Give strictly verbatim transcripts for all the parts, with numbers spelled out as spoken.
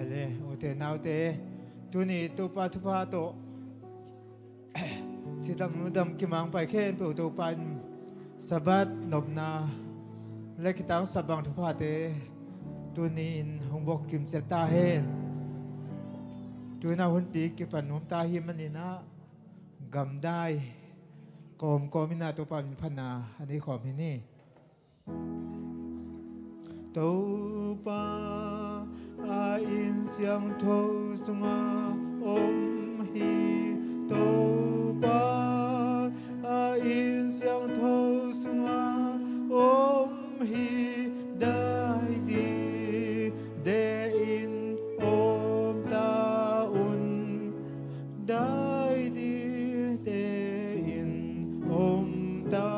Le ute naute, tuni Topa thupha tawh cidam ludam kimang pai khempeuh Topa in Sabbath nopna le kitangsap bang thuphate tuni in hong bawk kimciat ta hen. Tuna hunpi kipan nuam ta hi maninah gamdai kawmkawm inah Topa min phatna a nei khawm hi ni. Topa a inn siangtho sunga om hi. Topa a inn siangtho sunga om hi. Dai dide in om ta un. Dai dide in om ta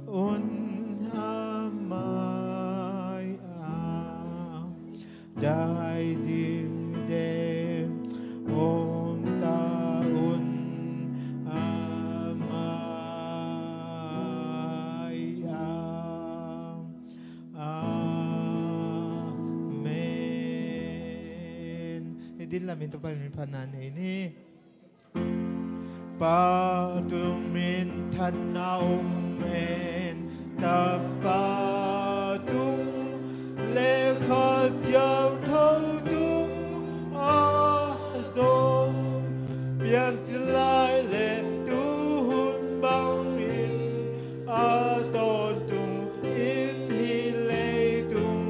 un a mai-ah. Dai dide om ta un a mai-ah. Amen. Hih din lamin Topa min phatna nei ni. Pa tung minthanna om hen. Tapa tung le Kha Siangtho tung a zong piancil lai le tuhun bangin a tawntung in hih leitung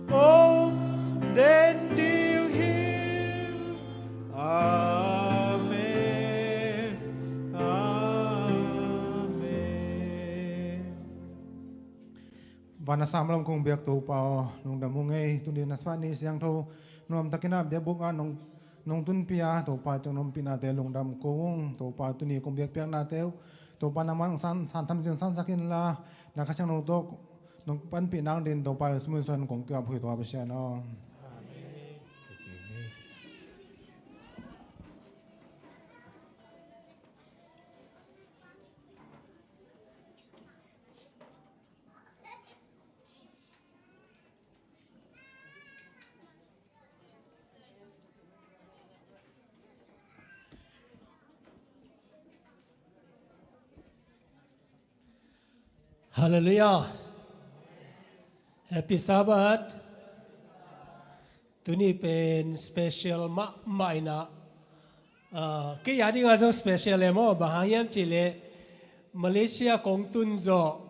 om den ding hi. Amen. Amen. Van a sam lam kong biak Topa aw, lungdam ung ei. Tuni na Sabbath ni siangtho nuamtakin ah biakbuk ah nong, nong tunpih a, Topa ciang nong pihnate lungdam ko ung. Topa tuni kong biakpiaknate uh Topa nangmah nong san, san tham cin sansak inla, na Kha Siangtho tawh nong panpih nang dingin Topa Jesu min suang kong kiap hi Topa Pasian aw. Amen. Hallelujah. Happy Sabbath. Tuni pen special mahmah inah, ah, kei a dingah zong special e maw, bang hang hiam cihleh Malaysia kong tun zawh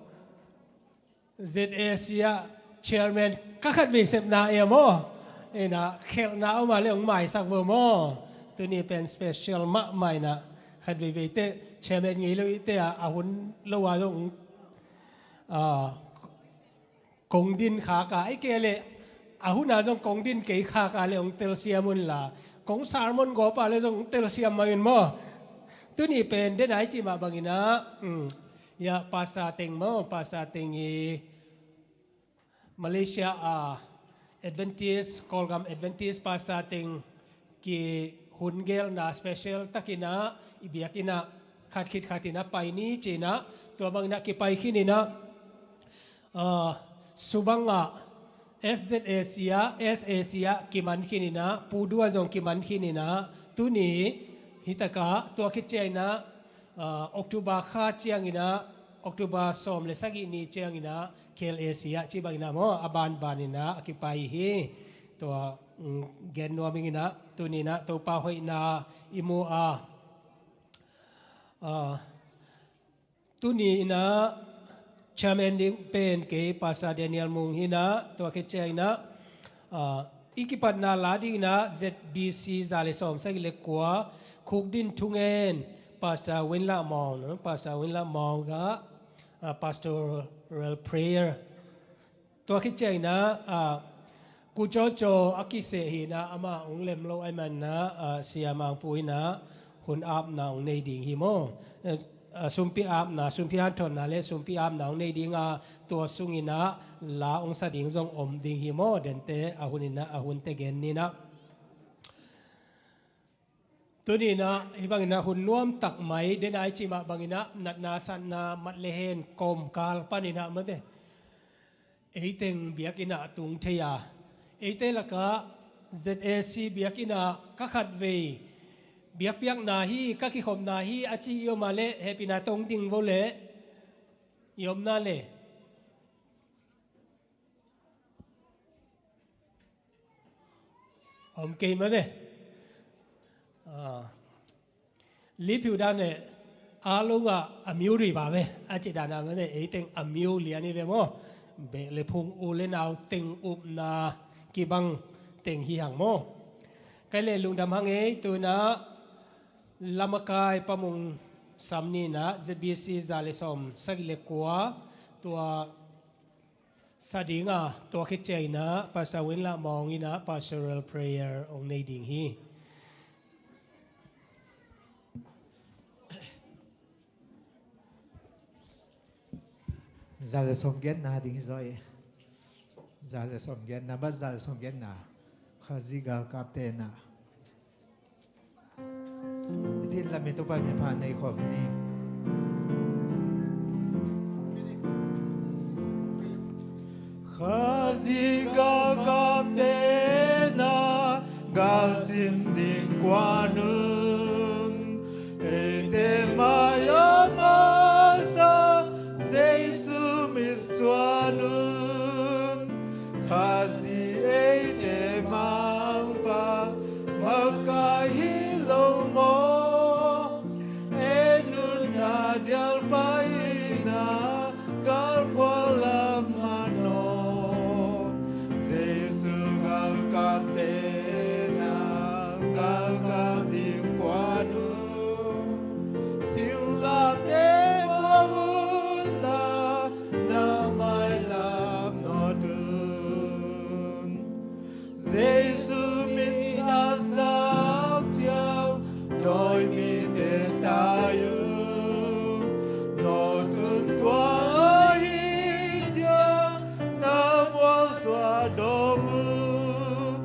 Z A C ah chairman ka khatvei sepna e maw. Inah khelhna om a le hong maisak vo maw. Tuni pen special mahmah inah khatveivei teh chairman ngei lo i teh a, a hun lo a zong, ah, kong din khak a, ei kei leh a hun a zong kong din kei khak a le hong telsiam unla, kong sermon gawp a le zong hong telsiam mah in maw. Tuni pen den a i cih mah bangin ah, um, ya, Pastor Teng maw, Pastor Teng i Malaysia a Adventist, Kawlgam Adventist Pastor Teng kihun gelna special takin ah i biakinn ah khat khit khat in ah pai ni ci-in ah, tua bangin ah kipai khin in ah, ah, Subang ah, S Z A C ah, S A C ah kiman khin in ah, Pudu ah zong kiman khin in ah, tuni hi tak ah, tua khit ciangin ah, ah, October kha ciangin ah, October sawm le sagih ni ciangin ah, K L A C ah cih bangin ah maw, a banban in ah a kipai hi. Tua, mm, gen nuam ing in ah, tuni in ah Topa hoihna i mu a, ah, tuni in ah chairman ding pen kei Pastor Daniel Mung hi in ah, tua khit ciangin ah, ah, i kipatna la dingin ah Z B C za le sawm sagih le kua, Khukdin Thungen, Pastor Winlah Mawng, no? Pastor Winlah Mawng ah, ah, pastoral prayer. Tua khit ciangin ah, ah, Ku Jojo a kiseh hi in ah, amah hong lem lo ahih manin ah, ah, Sia Mangpu in ah hun apna hong nei ding hi maw. Eh, ah, sumpi apna, sumpi hanthotna le sumpi apna hong nei ding a, tua sungin ah la hong sa ding zong om ding hi maw. Dente a hun in ah, a hunte gen ni in ah. Tuni in ah hih bangin ah hun nuam tak mai, den a i cih mah bangin ah natna satna mat le hen kawmkal panin ah mate, ei teng biakinn ah tung thei a, eite lakah Z A C biakinn ah ka khatvei biakpiakna hi, ka kikhopna hi a ci i om a leh hehpihna tawh hong ding vo leh, i omna leh. Om kei mah ve. Ah. Liphiu dan leh a lo ngah a miu ri ba ve a ci dan a mah ve, ei teng a miu lian hi ve maw. Beh le phung u le nau teng upna kibang teng hi hang maw. Kai le lungdam hang ei, tu-in ah Lamakai Pamung Sam ni-in ah Z B C za le sawm sagih le kua, tua sa ding a, tua khit ciangin ah Pastor Win Lah Mawng in ah pastoral prayer hong nei ding hi. Za le sawm giatna ding hi zaw e. Za le sawm giatna, bat za le sawm giatna. Khazih galkapte na. I thin lam i Topa min pha nei khawm ni. Khazih galkapte na, galsin ding kuan un. Eite mai-ah masa Jesu mitsuan un. Khazih eite mangpa makai hi lo maw? En un, na dial paina galphual lam mah naw. Jesu galkapte na, galkap ding kuan un. Singlamteh pua un la, na mailam nawt un. Jesu min a zak ciang dawi mite tai un. Nawt un, tua ahih ciang na mualsuah dawng un.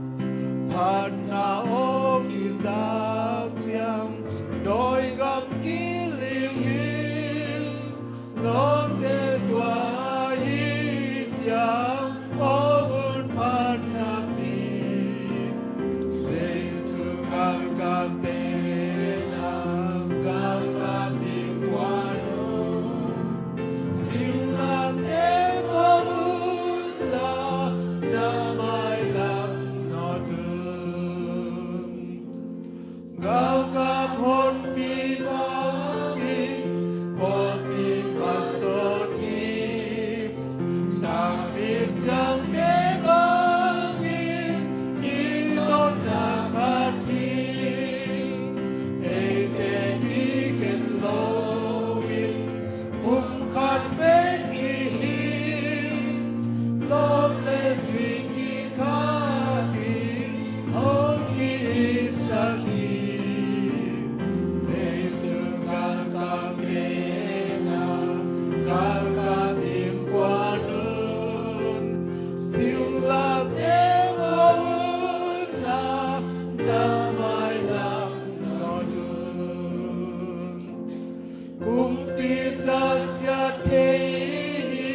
Phatna aw kizak ciang dawi gam kiling hi. Lawmte, tua ahih ciang aw un, phatna pia. Jesu galkapte na, galkap ding kuan un. Singlamteh pua un la, na mailam nawt un. Galkap honpi bangin, pawlpi pastor team, takpi siangtho bangin, i tawpna khat hi. Eite kikhen loin, pumkhat bek i hi. Lawm le zui kikhat in hong ki-itsak hi. Jesu galkapte na, galkap ding kuan un. Singlamteh pua un la, na mailam nawt un. Kumpi zahsiat thei hi,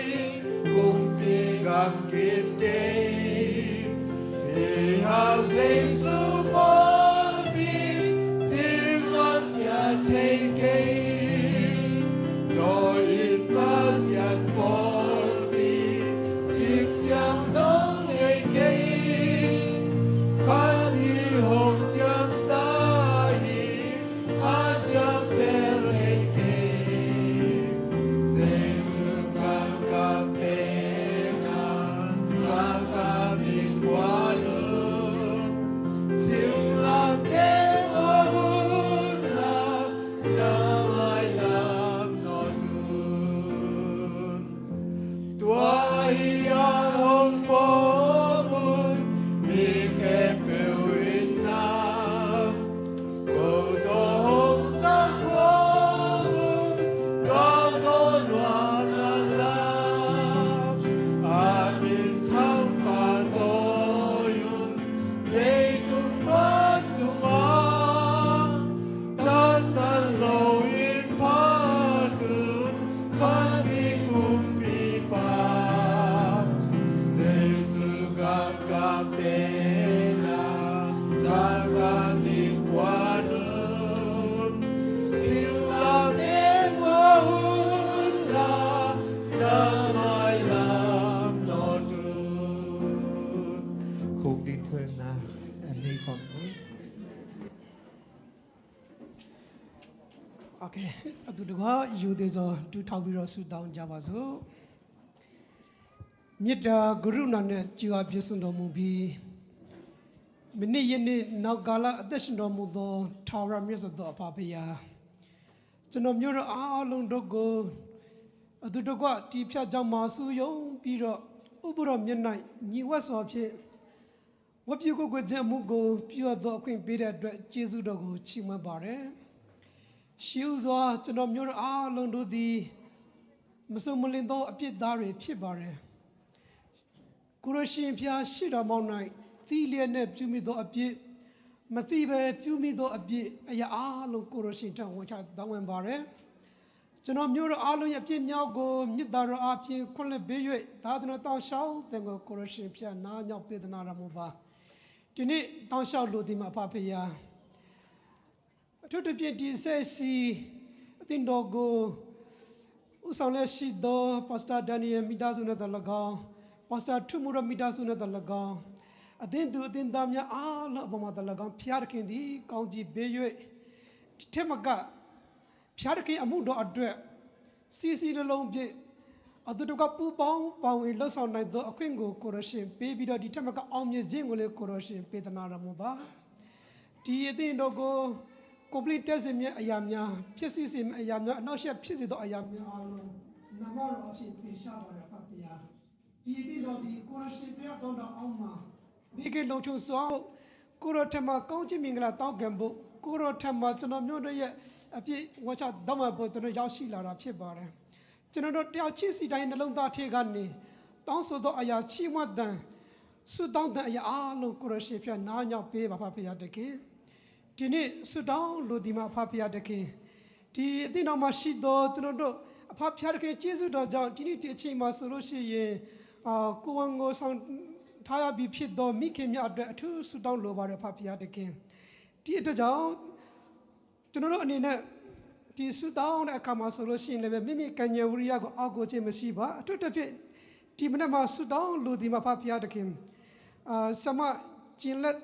kumpi gamgim kei. Ei hau Jesu pawlpi, cil ngahsiat thei kei. Dawi in Pasian pawlpi, cik ciang zong ngei kei. Khazih hong ciamsa hi, a ciang bel ngei kei. Jesu galkapte na, galkap ding kuan un. Singlamteh pua un la, na mailam nawt un. Tua hi a hong pawm un, mi khempeuh in na, ko tawh hong sakhuam un, ka tawh nuam na la. A minthang pahtawi un, leitung vantung ah, tasan loin phat un, Khazih kumpipa. အတူတကွယူသေးသောဒုထောက်ပြီးတော့ဆုတောင်းကြပါစို့။ မေတ္တာကရုဏာနဲ့ကြွားပြည့်စုံတော်မူပြီးမနေ့ယနေ့နောင်ကာလအသက်ရှင်တော်မူသောထာဝရမြတ်စွာသောအဖဖရာကျွန်တော်မျိုးတို့အားလုံးတို့ကိုအတူတကွတီဖြတ်ကြောင်းမှာစုယုံပြီးတော့ဥပ္ပရောမျက်နှာညီဝတ်စွာဖြင့်ဝတ်ပြုကိုယ်ကိုယ်ခြင်းအမှုကိုပြုအပ်သောအခွင့်ပေးတဲ့အတွက်ကျေးဇူးတော်ကိုချီးမွမ်းပါတယ်။ ရှိဦးစွာကျွန်တော်မျိုးတို့အားလုံးတို့သည်မစုံမလင်သောအပြစ်သားတွေဖြစ်ပါတယ်။ ကိုရရှင်ဖျားရှိတော်မောင်း၌သီလျက်နဲ့ပြုမိသောအပြစ်မသီးဘဲပြုမိသောအပြစ်အရာအားလုံးကိုရရှင်ထံဝန်ချတောင်းပန်ပါတယ်။ ကျွန်တော်မျိုးတို့အားလုံးရဲ့အပြစ်များကိုမျက်သာတော်အပြင်ခွင့်လွှတ်ပေး၍ဒါကျွန်တော်တောင်းလျှောက်သင်ကိုကိုရရှင်ဖျားနားညောင်းပေးသနာတော်မူပါ။ ဒီနေ့တောင်းလျှောက်လိုသည်မှာအဖဖရာအထူးသဖြင့်ဒီဆက်စီအသင်းတော်ကိုဦးဆောင်လက်ရှိသောပါစတာဒန်နီယယ်မိသားစုနဲ့တလကောင်းပါစတာထူမူရမိသားစုနဲ့တလကောင်းအသင်းသူအသင်းသားများအားလုံးအပေါ်မှာတလကောင်းဖျားတခင်သည်ကောင်းကြီးပေး၍ထဲမှာကဖျားတခင်အမှုတော်အတွက်စီစီနှလုံးဖြင့်အသူတကွပူပေါင်းပါဝင်လှုပ်ဆောင်နိုင်သောအခွင့်ကိုကိုရရှင်ပေးပြီးတော့ဒီထက်မကအောင်မြင်ခြင်းကိုလည်းကိုရရှင်ပေးသနာတော်မူပါ။ ဒီအသင်းတော်ကို complete တက်စေမယ့်အရာများဖြစ်စီစေမယ့်အရာများအနောက်ရှက်ဖြစ်စေသောအရာများအားလုံးနာမတော်အဖြစ်တင်ရှားပါတယ်ဖခင်ဗျာဒီအသင်းတော်ဒီကိုရရှင်ပြတ်တော်တော်အောင်မှာမိခင်လုံးချုံစွာကိုရထမကောင်းချစ်မင်္ဂလာတောင်းကံဖို့ကိုရထမကျွန်တော်မျိုးတို့ရဲ့အပြည့်ဝချတောင်းပန်ဖို့ကျွန်တော်ရောက်ရှိလာတာဖြစ်ပါတယ်ကျွန်တော်တို့တယောက်ချင်းစီတိုင်းနှလုံးသားထဲကနေတောင်းဆိုသောအရာချီးမွမ်းတန်ဆုတောင်းတန်အရာအားလုံးကိုရရှင်ဖျားနားညောင်းပေးပါဖခင်ဗျာတခင်ဒီနေ့ဆုတောင်းလိုသည်မှာအဖဖခင်ဗျာတခင်ဒီအသင်းတော်မှာရှိသောကျွန်တော်တို့အဖဖခင်ဗျာတခင်ကျေးဇူးတော်ကြောင့်ဒီနေ့ဒီအချိန်မှာဆိုလို့ရှိရင်အာကိုယ်ဝန်ကိုဆောင်ထားရပြီဖြစ်သောမိခင်များအတွက်အထူးဆုတောင်းလိုပါတယ်အဖဖခင်ဗျာတခင်ဒီအတွက်ကြောင့်ကျွန်တော်တို့အနေနဲ့ဒီဆုတောင်းတဲ့အခါမှာဆိုလို့ရှိရင်လည်းမိမိကံဉာဏ်ဝိရိယကိုအားကိုးခြင်းမရှိပါအထူးသဖြင့်ဒီမနက်မှာဆုတောင်းလိုသည်မှာအဖဖခင်ဗျာတခင်အာဆမကျင်လက်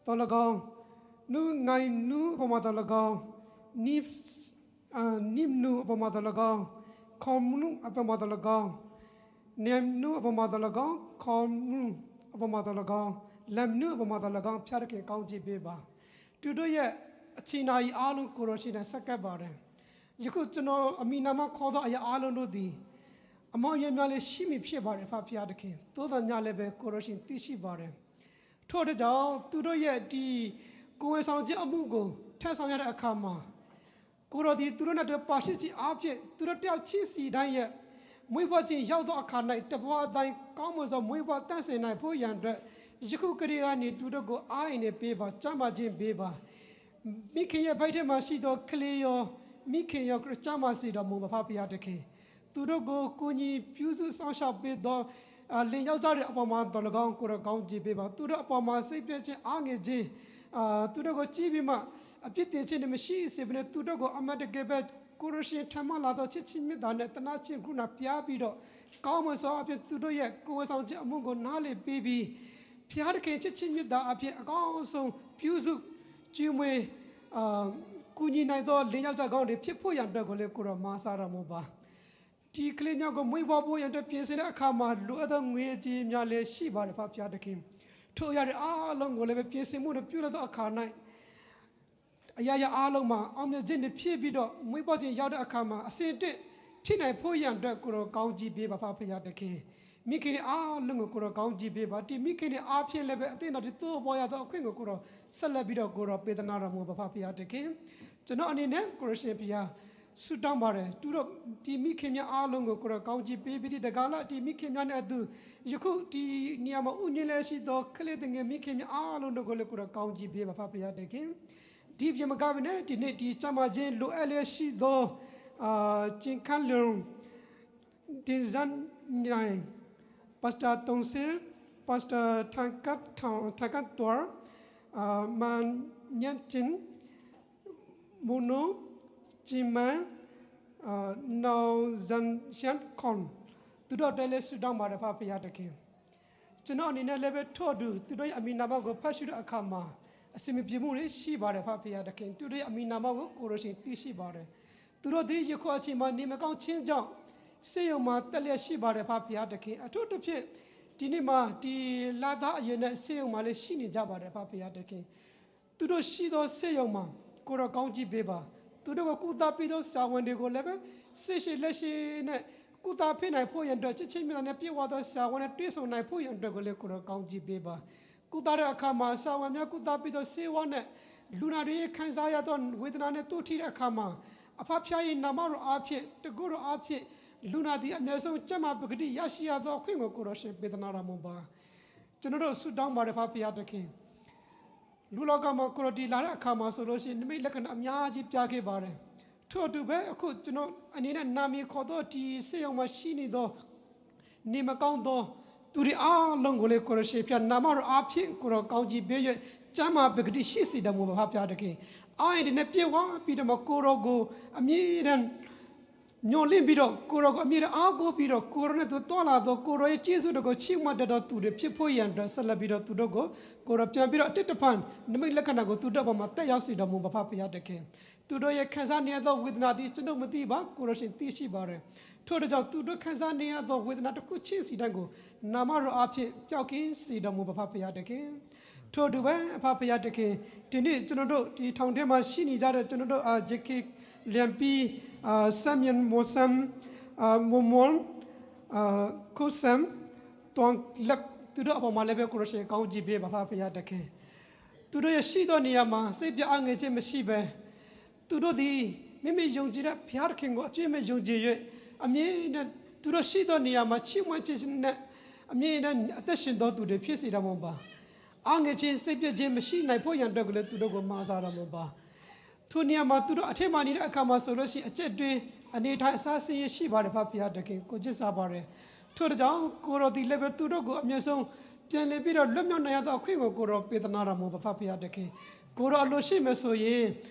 တော်လကောင်းနူငိုင်နူအပေါ်မှာတော်လကောင်းနီးအာနီးနူအပေါ်မှာတော်လကောင်းခေါ်မနူအပေါ်မှာတော်လကောင်းနဲနူအပေါ်မှာတော်လကောင်းခေါ်မနူအပေါ်မှာတော်လကောင်းလမ်နူအပေါ်မှာတော်လကောင်းဖျားတခင်ကောင်းချီးပေးပါသူတို့ရဲ့အချိန်နာရီအားလုံးကိုရောရှင်နဲ့ဆက်ကပ်ပါတယ်ယခုကျွန်တော်အမိနာမခေါ်သောအရာအားလုံးတို့သည်အမောင်ရများလေးရှိမည်ဖြစ်ပါတယ်ဖဖျားတခင်သို့သောညလည်းပဲကိုရောရှင်သိရှိပါတယ်ထို့တဲ့ကြောင့်သူတို့ရဲ့ဒီကိုယ်ဝန်ဆောင်ခြင်းအမှုကိုထမ်းဆောင်ရတဲ့အခါမှာကိုတော်ဒီသူတို့နဲ့တူပါရှိခြင်းအဖြစ်သူတို့တယောက်ချင်းစီတိုင်းရဲ့မွေးဖွားခြင်းရောက်သောအခါ၌တပွားအတိုင်းကောင်းမွန်စွာမွေးဖွားတတ်စေနိုင်ဖို့ရန်အတွက်ယခုကလေးကနေသူတို့ကိုအားအင်နဲ့ပေးပါကျမ်းမာခြင်းပေးပါမိခင်ရဲ့ဗိုက်ထဲမှာရှိသောကလေးရောမိခင်ရောကျမ်းမာစေတော်မူပါဖဖျားတခင်သူတို့ကိုကူညီပြုစုစောင့်ရှောက်ပေးသောအာလင်ယောက်ျားတွေအပေါ်မှာတော်လကောင်းကိုယ်တော်ကောင်းချီးပေးပါသူတို့အပေါ်မှာစိတ်ပြည့်ခြင်းအားငယ်ခြင်းအာသူတို့ကိုကြည့်ပြီးမှအပြစ်တင်ခြင်းနဲ့မရှိစေဘဲနဲ့သူတို့ကိုအမှန်တကယ်ပဲကိုရရှင်ထမ်းမလာသောချစ်ချင်းမေတ္တာနဲ့တနာချင်းခုနပြပြီးတော့ကောင်းမွန်စွာအဖြစ်သူတို့ရဲ့ကိုယ်ဝေဆောင်ခြင်းအမှုကိုနားလည်ပေးပြီးဖျားတခင်ချစ်ချင်းမေတ္တာအဖြစ်အကောင်းဆုံးပြုစုကျွေးမွေးအာကူညီနိုင်သောလင်ယောက်ျားကောင်းတွေဖြစ်ဖို့ရန်အတွက်ကိုလည်းကိုယ်တော်မဆာတော်မူပါဒီကလေးမျိုးကိုမွေးဖွားဖို့ရန်အတွက်ပြင်ဆင်တဲ့အခါမှာလိုအပ်သောငွေကြေးများလည်းရှိပါတယ်ဖဖျားတခင်ထို့အရာတွေအားလုံးကိုလည်းပဲပြင်ဆင်မှုတွေပြုလုပ်သောအခါ၌အရာရာအားလုံးမှာအောင်မြင်ခြင်းတွေဖြစ်ပြီးတော့မွေးဖွားခြင်းရောက်တဲ့အခါမှာအဆင်အတင့်ဖြစ်နိုင်ဖို့ရန်အတွက်ကိုယ်တော်ကောင်းကြီးပေးပါဖဖျားတခင်မိခင်တွေအားလုံးကိုကိုယ်တော်ကောင်းကြီးပေးပါဒီမိခင်တွေအားဖြင့်လည်းပဲအသင်းတော်တွေသို့ပေါ်ရသောအခွင့်ကိုကိုယ်တော်ဆက်လက်ပြီးတော့ကိုယ်တော်ပေးသနာတော်မူပါဖဖျားတခင်ကျွန်တော်အနေနဲ့ကိုရရှင်ဖျားဆုတောင်းပါတယ်သူတို့ဒီမိခင်များအားလုံးကိုကိုယ်တော်ကောင်းကြီးပေးပြီးဒီတကားလဒီမိခင်များနဲ့အတူယခုဒီနေရာမှာဥညင်းလဲရှိသောခလေးတငယ်မိခင်များအားလုံးတို့ကိုလည်းကိုယ်တော်ကောင်းကြီးပေးပါဖဖျားတခင်ဒီပြင်မကဘဲနဲ့ဒီနေ့ဒီကျမ်းမာခြင်းလိုအပ်လျက်ရှိသောအာကျင်ခန်းလုံးတင်ဇန်နိုင် Pastor Tongsil Pastor Tangkat Tang Tangkat Tuar အာမန်ညန်တင်မူနိုကျင်မန်အာနောင်ဇန်ရှန်ခွန်သူတို့တဲလဲဆုတောင်းပါတယ်ဖဖျားတခင်ကျွန်တော်အနေနဲ့လည်းပဲထို့တူသူတို့ရဲ့အမည်နာမကိုဖတ်ရှုတဲ့အခါမှာအစင်မပြေမှုတွေရှိပါတယ်ဖဖျားတခင်သူတို့ရဲ့အမည်နာမကိုကိုရရှင်သိရှိပါတယ် သူတို့သည် ယခုအချိန်မှာ နေမကောင်းခြင်းကြောင့် ဆေးရုံမှာ တက်လျက်ရှိပါတယ် ဖခင်။ အထူးသဖြင့် ဒီနေ့မှာ ဒီလသားအရွယ်နဲ့ ဆေးရုံမှာလည်း ရှိနေကြပါတယ် ဖခင်။ သူတို့ရှိသော ဆေးရုံမှာ ကိုယ်တော် ကောင်းကြီးပေးပါ။ သူတို့ကို ကုသပေးသော ဆရာဝန်တွေကိုလည်းပဲ စိတ်ရှည်လက်ရှည်နဲ့ ကုသပေးနိုင်ဖို့ရန်အတွက် ချစ်ခြင်းမေတ္တာနဲ့ ပြည့်ဝသော ဆရာဝန်နဲ့ တွေ့ဆုံနိုင်ဖို့ရန်အတွက်ကိုလည်း ကိုယ်တော် ကောင်းကြီးပေးပါ။ ကုသတဲ့အခါမှာ ဆရာဝန်များ ကုသပေးသော ဆေးဝါးနဲ့ လူနာတွေ ခံစားရသော ဝေဒနာနဲ့ တူထိတဲ့အခါမှာ အဖဖခင်ရဲ့ နာမတော်အားဖြင့် တန်ခိုးတော်အားဖြင့် လူနာသည် အမြန်ဆုံး ကျန်းမာပကတိ ရရှိရသော အခွင့်ကို ကိုယ်တော်ရှင် ပေးသနားတော်မူပါ။ ကျွန်တော်တို့ ဆုတောင်းပါတယ် ဖခင်။ လူလောကမှာ ကိုယ်တော် ဒီလာတဲ့အခါမှာ ဆိုလို့ရှိရင် နိမိတ်လက္ခဏာ အများကြီး ပြခဲ့ပါတယ်။ ထို့အတူပဲ အခု ကျွန်တော်အနေနဲ့ နာမည်ခေါ်သော ဒီဆေးရုံမှာ ရှိနေသော နေမကောင်းသော သူတွေအားလုံးကိုလည်း ကိုယ်တော်ရှင်ဘုရား နာမတော်အားဖြင့် ကိုယ်တော် ကောင်းကြီးပေး၍ ကျန်းမာပကတိ ရှိစေတော်မူပါ ဖခင်။ အားရည်တွေနဲ့ ပြည့်ဝပြီးတော့မှ ကိုယ်တော်ကို အမြဲတမ်း မျှော်လင့်ပြီးတော့ ကိုယ်တော်ကို အမြဲတမ်း အားကိုးပြီးတော့ ကိုယ်တော်နဲ့ သူသွားလာသော ကိုယ်တော်ရဲ့ ကျေးဇူးတော်ကို ချီးမွမ်းတတ်သော သူတွေ ဖြစ်ဖို့ရန်အတွက် ဆက်လက်ပြီးတော့ သူတို့ကို ကိုယ်တော် ပြန်ပြီးတော့ အသစ်တဖန် နိမိတ်လက္ခဏာကို သူတို့အပေါ်မှာ သက်ရောက်စေတော်မူပါ ဖခင်။ သူတို့ရဲ့ ခံစားနေရသော ဝေဒနာသည် ကျွန်တော် မသိပါ။ ကိုယ်တော်ရှင် သိရှိပါတယ်။ ထို့သောကြောင့် သူတို့ ခံစားနေရသော ဝေဒနာ တစ်ခုချင်းစီတိုင်းကို နာမတော်အားဖြင့် ပျောက်ကင်းစေတော်မူပါ ဖခင်။ ထို့အတူပဲ အဖဖခင်၊ ဒီနေ့ ကျွန်တော်တို့ ဒီထောင်ထဲမှာ ရှိနေကြတဲ့ ကျွန်တော်တို့ အာ၊ ဂျေကေ၊ လျံပီး၊ အာ၊ စမ်ယန်၊ မော်စမ်၊ အာ၊ မော်မွန်၊ အာ၊ ခုစမ်၊ တွင်လက်၊ သူတို့အပေါ်မှာလည်းပဲ ကိုယ်တော်ရှင် ကောင်းကြီးပေးပါ ဖဖခင်။ သူတို့ရဲ့ ရှိသောနေရာမှာ စိတ်ပျက် အားငယ်ခြင်း မရှိဘဲ သူတို့သည် မိမိယုံကြည်တဲ့ ဘုရားသခင်ကို အကြွင်းမဲ့ ယုံကြည်၍ အမြဲတမ်း သူတို့ရှိသောနေရာမှာ ချီးမွမ်းခြင်းနဲ့ အမြဲတမ်း အသက်ရှင်သောသူတွေ ဖြစ်စေတော်မူပါ။ အားငယ်ခြင်း၊ စိတ်ပျက်ခြင်း မရှိနိုင်ဖို့ရန်အတွက်ကိုလည်း သူတို့ကို မစတော်မူပါ။ ထိုနေရာမှာ သူတို့အထဲမှာ နေတဲ့အခါမှာ ဆိုလို့ရှိရင် အကျပ်အတည်း အနေအထိုင် အစားဆင်းရဲ ရှိပါတယ် ဖဖခင်။ ကိုယ်ချင်းစားပါတယ်။ ထို့သောကြောင့် ကိုယ်တော်သည်လည်းပဲ သူတို့ကို အမျက်ဆုံး ပြန်လည်ပြီးတော့ လွတ်မြောက်နိုင်ရသော အခွင့်ကို ကိုယ်တော် ပေးသနားတော်မူပါ ဖဖခင်။ ကိုယ်တော် အလိုရှိမယ်ဆိုရင်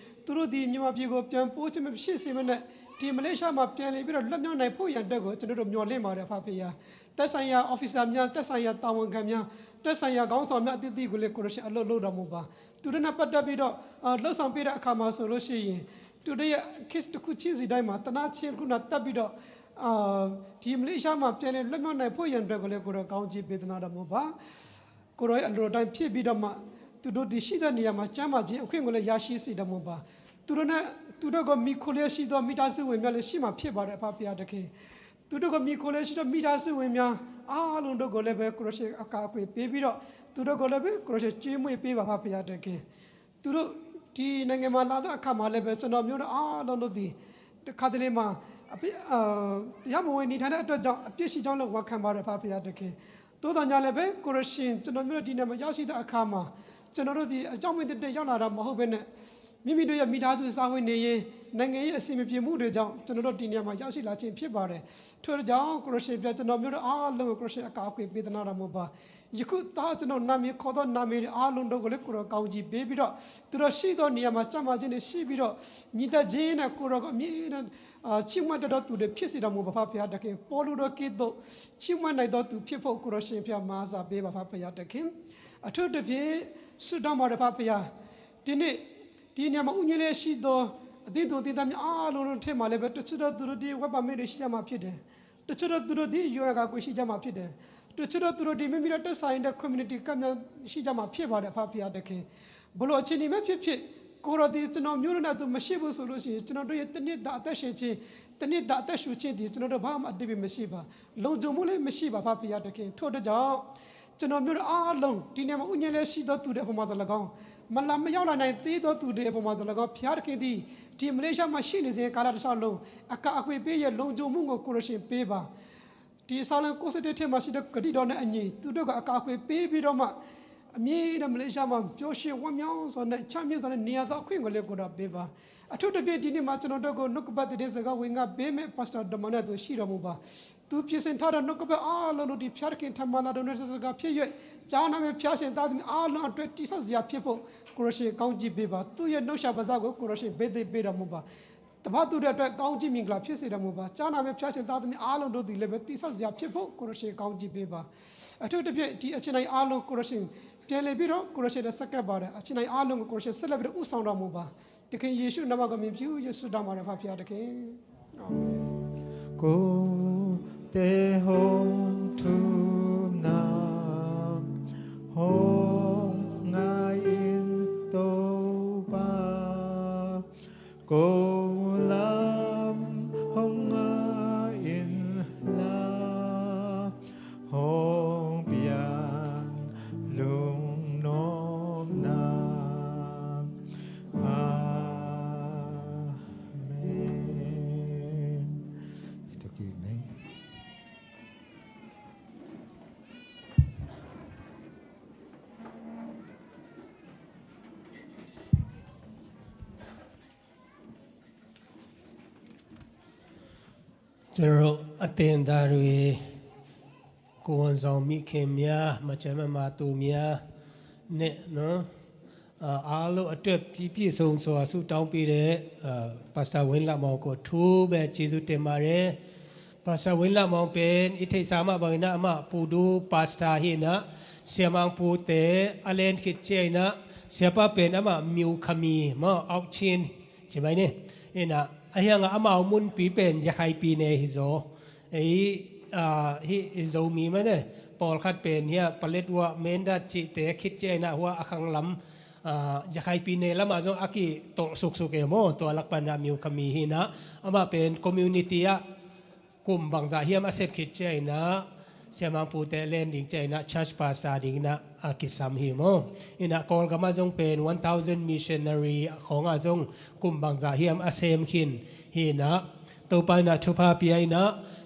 သူတို့သည် မြန်မာပြည်ကို ပြန်ပို့ခြင်း မရှိစေဘဲနဲ့ ဒီမလေးရှားမှာ ပြန်လည်ပြီးတော့ လွတ်မြောက်နိုင်ဖို့ရန်အတွက်ကို ကျွန်တော်တို့ မျှော်လင့်ပါတယ် ဖဖခင်။ သက်ဆိုင်ရာ officer များ၊ သက်ဆိုင်ရာ တာဝန်ခံများ၊ သက်ဆိုင်ရာ ခေါင်းဆောင်များ အသီးသီးကိုလည်း ကိုယ်တော်ရှင် အလုပ်လုပ်တော်မူပါ။ သူတို့နဲ့ ပတ်သက်ပြီးတော့ အာ၊ လုပ်ဆောင်ပေးတဲ့အခါမှာ ဆိုလို့ရှိရင် သူတို့ရဲ့ case တစ်ခုချင်းစီတိုင်းမှာ သနားခြင်း ကရုဏာ တပ်ပြီးတော့ အာ၊ ဒီမလေးရှားမှာ ပြန်လည်လွတ်မြောက်နိုင်ဖို့ရန်အတွက်ကိုလည်း ကိုယ်တော် ကောင်းကြီးပေးသနားတော်မူပါ။ ကိုယ်တော်ရဲ့ အလိုတော်တိုင်း ဖြစ်ပြီးတော့မှ သူတို့တည်ရှိတဲ့နေရာမှာ ကျန်းမာခြင်း အခွင့်ကိုလည်း ရရှိစေတော်မူပါ။ သူတို့နဲ့၊ သူတို့ကို မှီခိုလျက်ရှိသော မိသားစုဝင်များလည်း ရှိမှာဖြစ်ပါတယ် အဖဖခင်။ သူတို့ကို မှီခိုလျက်ရှိသော မိသားစုဝင်များ အားလုံးတို့ကိုလည်းပဲ ကိုယ်တော်ရှင် အကာအကွယ်ပေးပြီးတော့ သူတို့ကိုလည်းပဲ ကိုယ်တော်ရှင် ကျွေးမွေးပေးပါ ဖဖခင်။ သူတို့ ဒီနိုင်ငံမှာ လာတဲ့အခါမှာလည်းပဲ ကျွန်တော်မျိုးတို့ အားလုံးတို့သည် တစ်ခါတလေမှာ အပြစ်၊ အာ၊ တရားမဝင် နေထိုင်တဲ့အတွက်ကြောင့် အပြစ်ရှိကြောင်းလည်း ဝန်ခံပါတယ် ဖဖခင်။ သို့သော်ငြားလည်းပဲ ကိုယ်တော်ရှင် ကျွန်တော်မျိုးတို့ ဒီနေရာမှာ ရောက်ရှိတဲ့အခါမှာ ကျွန်တော်တို့သည် အကြောင်းမဲ့သက်သက် ရောက်လာတာ မဟုတ်ဘဲနဲ့ မိမိတို့ရဲ့ မိသားစု စားဝတ်နေရေး၊ နိုင်ငံရေး အဆင်မပြေမှုတွေကြောင့် ကျွန်တော်တို့ ဒီနေရာမှာ ရောက်ရှိလာခြင်း ဖြစ်ပါတယ်။ ထို့ကြောင့် ကိုယ်တော်ရှင်ဘုရား ကျွန်တော်မျိုးတို့ အားလုံးကို ကိုယ်တော်ရှင် အကာအကွယ် ပေးသနားတော်မူပါ။ ယခု သား ကျွန်တော် နာမည်ခေါ်သော နာမည်တွေ အားလုံးတို့ကိုလည်း ကိုယ်တော် ကောင်းကြီးပေးပြီးတော့ သူတို့ရှိသောနေရာမှာ ကျန်းမာခြင်းတွေ ရှိပြီးတော့ ညီသက်ခြင်းနဲ့ ကိုယ်တော်ကို အမြဲတမ်း၊ အာ၊ ချီးမွမ်းတတ်သောသူတွေ ဖြစ်စေတော်မူပါ ဖဖခင်။ ပေါလုတို့ကဲ့သို့ ချီးမွမ်းနိုင်သောသူဖြစ်ဖို့ ကိုယ်တော်ရှင်ဘုရား မစပေးပါ ဖဖခင်။ အထူးသဖြင့် ဆုတောင်းပါတယ် ဖဖခင်။ ဒီနေ့ ဒီနေရာမှာ ဦးညွှန့်လျက်ရှိသော အသင်းသူအသင်းသားများ အားလုံးတို့ထဲမှာလည်းပဲ တချို့သောသူတို့သည် work permit တွေ ရှိကြမှာဖြစ်တယ်။ တချို့သောသူတို့သည် UN အကာအကွယ် ရှိကြမှာဖြစ်တယ်။ တချို့သောသူတို့သည် မိမိတို့ သက်ဆိုင်တဲ့ community card များ ရှိကြမှာဖြစ်ပါတယ် ဖဖခင်။ ဘယ်လိုအခြေအနေပဲဖြစ်ဖြစ် ကိုယ်တော်သည် ကျွန်တော်မျိုးတို့နဲ့အတူ မရှိဘူးဆိုလို့ရှိရင် ကျွန်တော်တို့ရဲ့ တစ်နှစ်တာ အသက်ရှင်ခြင်း၊ တစ်နှစ်တာ အသက်ရှူခြင်းသည် ကျွန်တော်တို့ ဘာမှ အဓိပ္ပာယ်မရှိပါ။ လုံခြုံမှုလည်း မရှိပါ ဖဖခင်။ ထို့အတွက်ကြောင့် ကျွန်တော်မျိုးတို့ အားလုံး ဒီနေရာမှာ ဦးညွှန့်လျက်ရှိသောသူတွေ အပေါ်မှာသော်လည်းကောင်း၊ မလာမရောက်လာနိုင်သေးသောသူတွေ အပေါ်မှာသော်လည်းကောင်း၊ ဘုရားသခင်သည် ဒီမလေးရှားမှာ ရှိနေစဉ် ကာလတစ်လျှောက်လုံး အကာအကွယ်ပေး၍ လုံခြုံမှုကို ကိုယ်တော်ရှင် ပေးပါ။ ဒီအစာလံ ကိုးဆယ့်တစ် ထဲမှာရှိတဲ့ ကတိတော်နဲ့အညီ သူတို့ကို အကာအကွယ်ပေးပြီးတော့မှ အမြဲတမ်း မလေးရှားမှာ ပျော်ရွှင်ဝမ်းမြောက်စွာနဲ့ ချမ်းမြေ့စွာနဲ့ နေရသော အခွင့်ကိုလည်း ကိုယ်တော် ပေးပါ။ အထူးသဖြင့် ဒီနေ့မှာ ကျွန်တော်တို့ကို နှုတ်ကပတ် သတင်းစကား ဝင်ငါပေးမယ့် Pastor ဒေါ်မနဲ့အတူ ရှိတော်မူပါ။ သူပြင်ဆင်ထားသော နှုတ်ကပတ် အားလုံးတို့သည် ဘုရားသခင်ထံမှ လာတော်မူတဲ့ စကားဖြစ်၍ ကြားနာမယ့် ဘုရားရှင် သားသမီး အားလုံးအတွက် တည်ဆောက်စရာဖြစ်ဖို့ ကိုယ်တော်ရှင် ကောင်းကြီးပေးပါ။ သူ့ရဲ့ နှုတ်ရှာပါးစပ်ကို ကိုယ်တော်ရှင် ဘိသိက်ပေးတော်မူပါ။ တပါးသူတွေအတွက် ကောင်းကြီးမင်္ဂလာ ဖြစ်စေတော်မူပါ။ ကြားနာမယ့် ဘုရားရှင် သားသမီး အားလုံးတို့သည်လည်းပဲ တည်ဆောက်စရာဖြစ်ဖို့ ကိုယ်တော်ရှင် ကောင်းကြီးပေးပါ။ အထူးသဖြင့် ဒီအချိန်တိုင်း အားလုံး ကိုယ်တော်ရှင် ပြန်လည်ပြီးတော့ ကိုယ်တော်ရှင်နဲ့ ဆက်ကပ်ပါတယ်။ အချိန်တိုင်း အားလုံးကို ကိုယ်တော်ရှင် ဆက်လက်ပြီးတော့ ဦးဆောင်တော်မူပါ။ သခင်ယေရှုနာမကို မြည်ပြု၍ ဆုတောင်းပါတယ် ဖခင်သခင်။ အာမင်။ ကိုယ်တည်းဟောင်းထူးနာဟောင်းငါအင်းတော့ပါ ကိုယ်လမ်းဟောင်းငါအင်းလာ hong pian lungnuam na. Amen. Cero a tenda rui kuan zong mi khem mia macam ma tu mia ne no. Alo a tuat pipi song so a su tong pi re. Pastor Win La Mong ko thu be Jesu te ma re. Pastor Win La Mong pen i thei sa ma bang ina ama pudu pastor hi na. Siamang pu te a len khit cia ina. Siapa pen ama miu khami ma au chin. Ci mai ni. Ina a hianga amau munpi pen Yakhai pi ne hi zaw. Ei, ah, hi, hi Zomi mah ne. Pawlkhat pen hia palet hua menda cihte khit cia ina hua a khang lam, ah, Yakhai pi ne lamah zong a kitolh suksuk e maw. Tua lak pana miu khami hi na. Amah pen community ah kum bangzah hiam a sep khit cia ina, siamang pute len ding cia ina, church pastor ding ina a kisam hi maw. Ina Kawlgam ah zong pen one thousand missionary khawng ah zong kum bangzah hiam a sem khin hi ina, Topa ina thupha pia ina,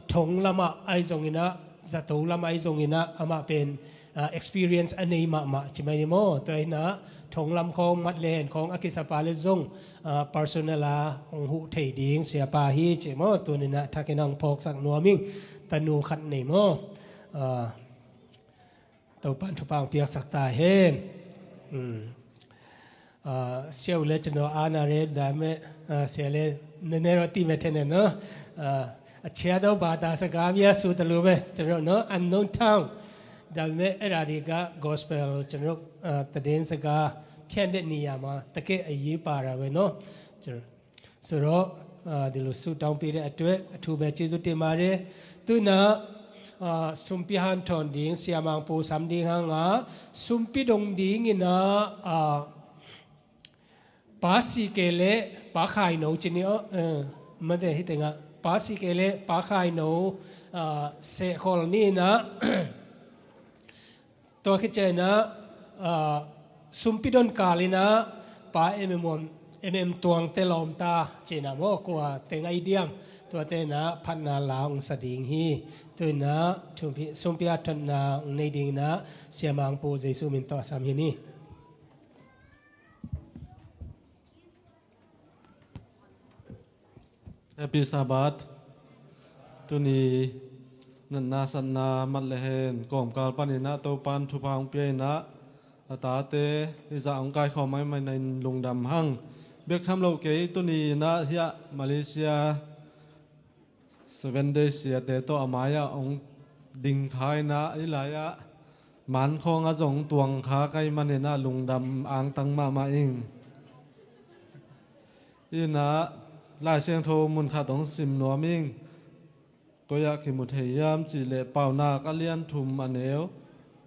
thong lamah ai zong ina, zato lamah ai zong ina, amah pen ah, experience a nei mahmah ci mai ni maw. Tua hi na thong lam khawng mat le hen khawng a kisapa le zong, ah, personal a hong huh thei ding siapa hi ci maw. Tuni na thakin hong phawksak nuam ing. Tanu khat nei maw. Ah, Topan thupha hong piaksak ta hen. Hmm. Ah, siau le cano ana re dame, ah, sia le nene ro ti me thene no. Ah, a chia do ba ta sa ga mia su ta lu be cano no, unknown tongue. Dame era ri ga gospel cano, ah, ta den sa ga khian de ni ya ma ta ke a yi pa ra we no. Cano. Suro, ah, dilu su tong pi re a tue, a thu be ci zu ti ma re. Tuna, ah, sumpi han thon ding, siamang pu sam ding hang a, sumpi dong ding ina, ah, Pa si ke le, pa khai no ci ni o, eh, ma de hi tenga. Pa si ke le, pa khai no, ah, se khol ni na. Tua khit ciang ina, ah, sumpi don kal ina, pa em em om, em em tuang te lawm ta, ci na maw, kua teng ai diam, tua te na, phatna la ong sa ding hi. Tu ina, sumpi, sumpi a thotna ong nei ding ina, siamang pu Jesu min tawh a sam hi ni. Happy Sabbath. Tuni natna satna mat le hen kawmkal panin ah Topan thupha hong pia in ah a tate i zah hong kaikhawm ahi manin lungdam hang. Biak tham lo kei tuni in ah hiah Malaysia Seven Day siate tawh a mai-ah hong ding kha in ah, hih lai-ah man khawng a zong tuang kha ka hih manin ah lungdam angtang mahmah ing. In ah Lai Siangtho mun khat hong sim nuam ing. Koi-ah kimu thei hiam cih leh Paunak a lian thum a neu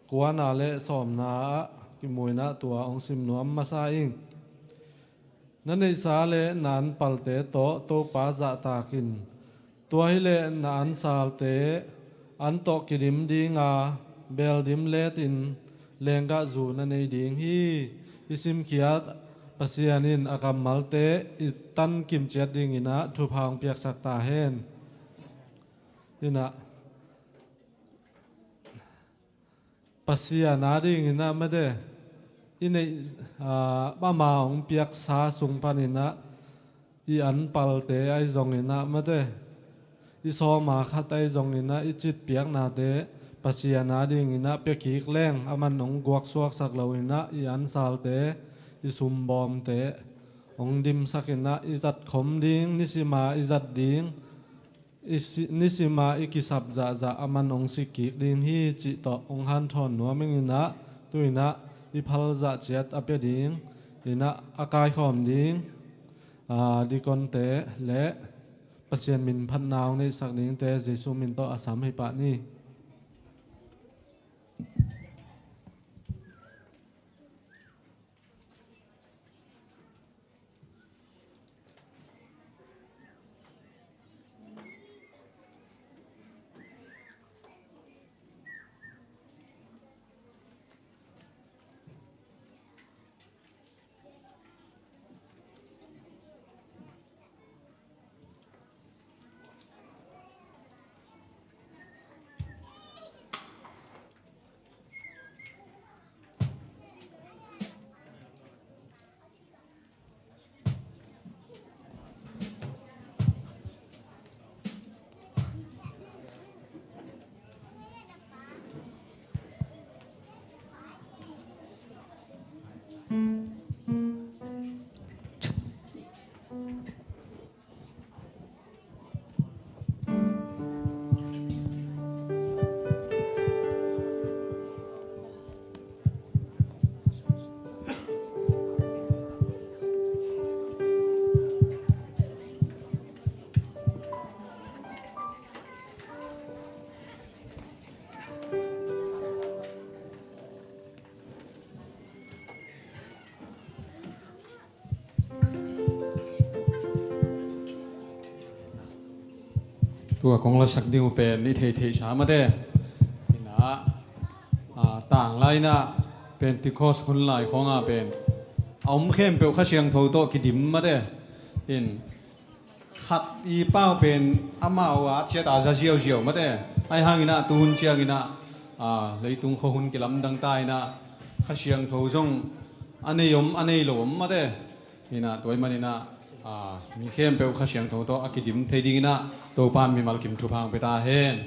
kuana le sawmna ah kimu in ah tua hong sim nuam masa ing. Na neihsa le na anpalte tawh Topa zahtak in. Tua hileh na ansalte an tawh kidim dinga, beldim letin lenggahzu na nei ding hi. I simkhiat Pasian in a kammalte i tankim ciat dingin ah thupha hong piaksak ta hen. In ah Pasian a dingin ah mate i neih, ah, ama hong piaksa sung panin ah i anpalte ahi zongin ah mate i sawma khat ahi zongin ah i citpiaknate Pasian a dingin ah piakik leng aman hong guaksuaksak loin ah i ansalte i sumbawmte hong dimsak in ah i zatkhom ding, nisima i zat ding, i si-, nisima i kisap zahzah aman hong sikkik ding hi cih tawh hong hanthawn nuam ing in ah, tu in ah i phal zah ciat a pia ding in ah a kaikhawm ding Aa, dikonte le Pasian min phatna hong neihsak dingte Jesu min tawh a sam hei pah ni. Tua kong lasak ding uh pen i theihtheihsa mate. Inah, a, tanglai inah Pentecost hun lai khawngah pen a om khempeuh Kha Siangtho tawh kidim mate. In khat i pau pen amau a ciat a za ziauziau mate. Ahi hanginah tuhun cianginah, a, leitung khuahun kilamdang ta inah Kha Siangtho zong a nei om a nei lo om mate. Inah tua ahih maninah, a, mi khempeuh Kha Siangtho tawh a kidim thei dinginah Topa in mimal kim thupha hong pia ta hen.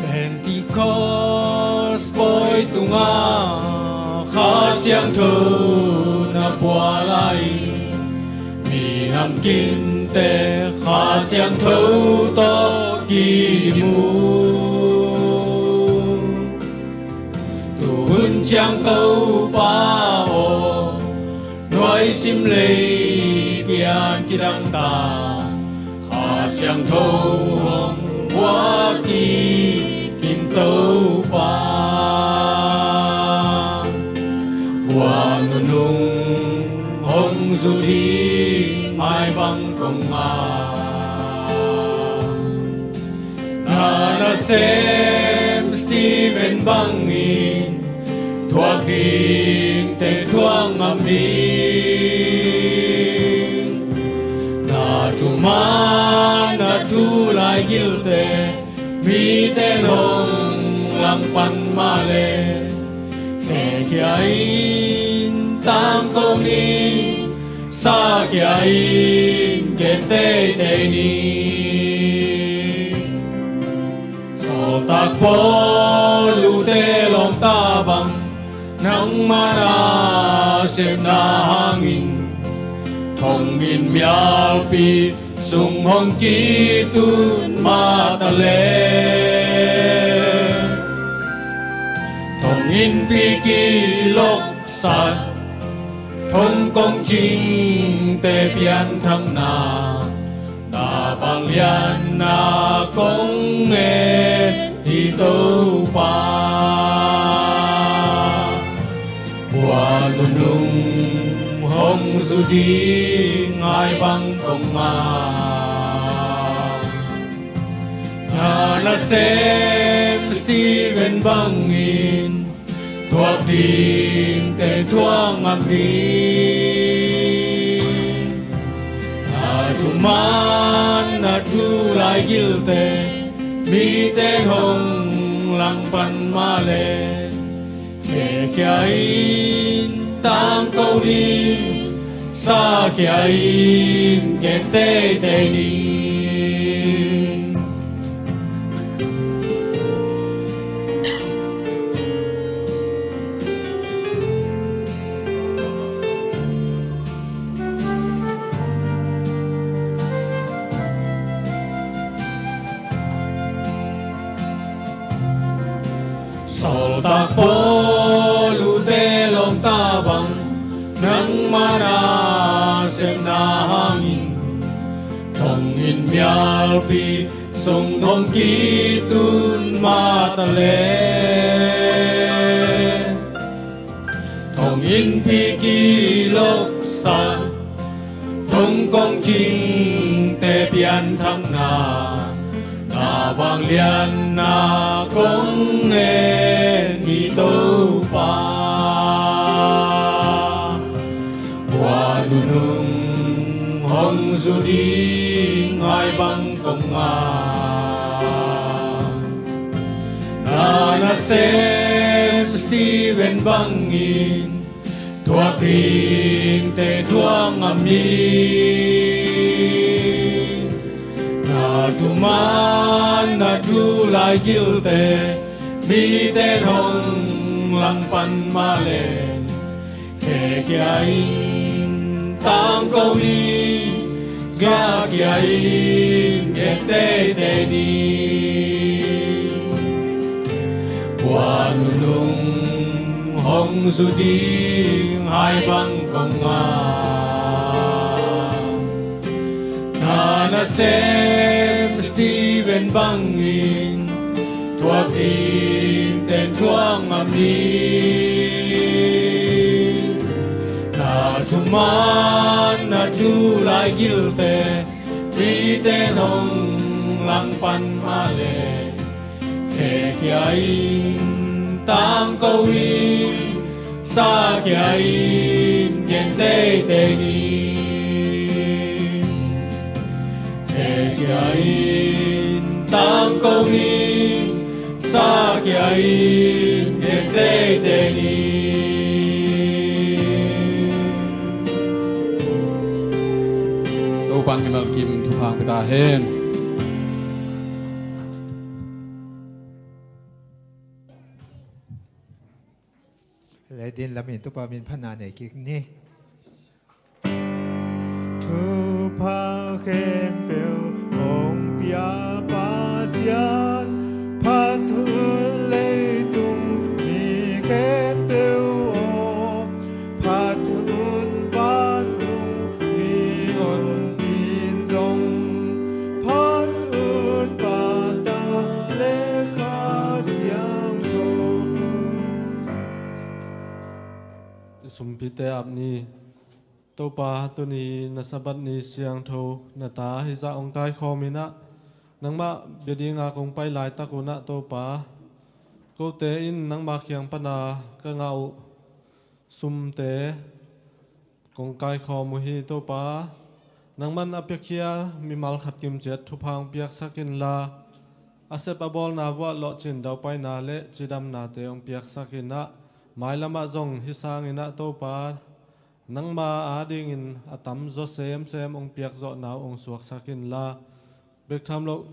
Pentecost pawi tungah Kha Siangtho na pual lai, mi namkinte Kha Siangtho tawh kidim uh. Tuhun ciang Topa aw, nuaisim lei pian kidang ta, Kha Siangtho hong buak kik in Topa. Buak nunung hong zu ding mailam kong ngak. Na nasem Stephen bangin thuak ding teng thuak ngam ding. Na thuman na thu laigilte mite in hong langpan mah leh, khekhia in tangko ni, sakhia in gen teitei ni. Sawltak Paul ute lawmta bang, nangma nasepna hangin thonginn mialpi sung hong kitun mah ta leh, thonginnpi kiloksak, thong kongcingte pianthakna, na vangliatna kong ngen hi Topa. Buak nunung hong zu ding mailam kong ngak. Na nasem Stephen bangin thuak ding teng thuak ngam ding. Na thuman na thu laigilte mite in hong langpan mah leh, khekhia in tangko ni, sakhia in gen teitei ni. Lawmtak pawl, ute lawmta bang, nangma nasepna hangin thonginn mialpi sung hong kitun mah ta leh, thonginnpi kiloksak, thong kongcingte pianthakna, na vangliatna kong ngen hi Topa. Kua nunung hong zu ding hai bang kong ngak, na nasem Steven bangin thuak dingte thuak ngam hi. Na thuman na thu laigilte mite hong langpan mah leh, khekhia in tangko hi, zakhia in gen teitei ni. Kua nunung hong zu ding hai bang kong ngak, na nasem Steven bangin thuak dingte thuak ngam hi. Na thuman na thu laigilte mite hong langpan mah leh, khekhia in tangko hi, zakhia in gen teitei ni. Khekhia in tangko hi, zakhia in gen teitei ni. Topa'n mimal kim thupha hong pia ta hen. Lei din lamin Topa min phatna nei kik ni. Thupha khempeuh hong pia Pasian, phat un leitung mi khempeuh aw, phat un vantung mi honpi in zong, phat un Pa, Ta le Kha Siangtho. I sumpite ap ni. Topa, tuni na Sabbath ni siangtho na ta hizah hong kaikhawm in ah, nangmah bia dinga kong pai laitak un ah Topa, kote in nangma kiang pana ka ngah uh sumte kong kaikhawm uh hi. Topa, nangman a piakhia mimal khat kim ciat thupha hong piaksak inla, a sep a bawlna vuah lawhcin daupaina le cidamnate hong piaksak in ah, mailamah zong hi sangin ah Topa, nangma adingin a tamzaw semsem hong piakzawhna uh hong suaksak inla, bek tham loh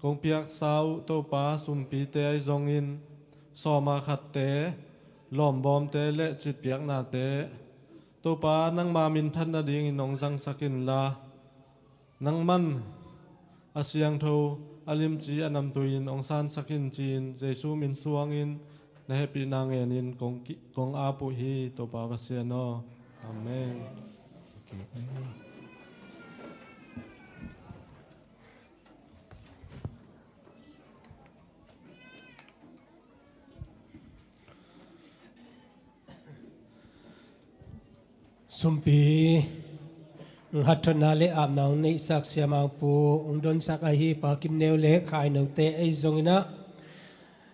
kong piaksa uh Topa, sumpite ahi zongin sawma khatte, lawmbawmte le citpiaknate Topa, nangma minthan nadingin hong zangsak inla, nangman a siangtho, a limci a namtui in hong sansak in ci-in Jesu min suangin na hehpihna ngenin kong ki-, kong ap uh hi, Topa Pasian aw. Amen. Sumpi, hatthotna le apna hong neihsak Siamangpu hong donsak ahi Pa Kim Neu le Khai Note ahi zongin ah,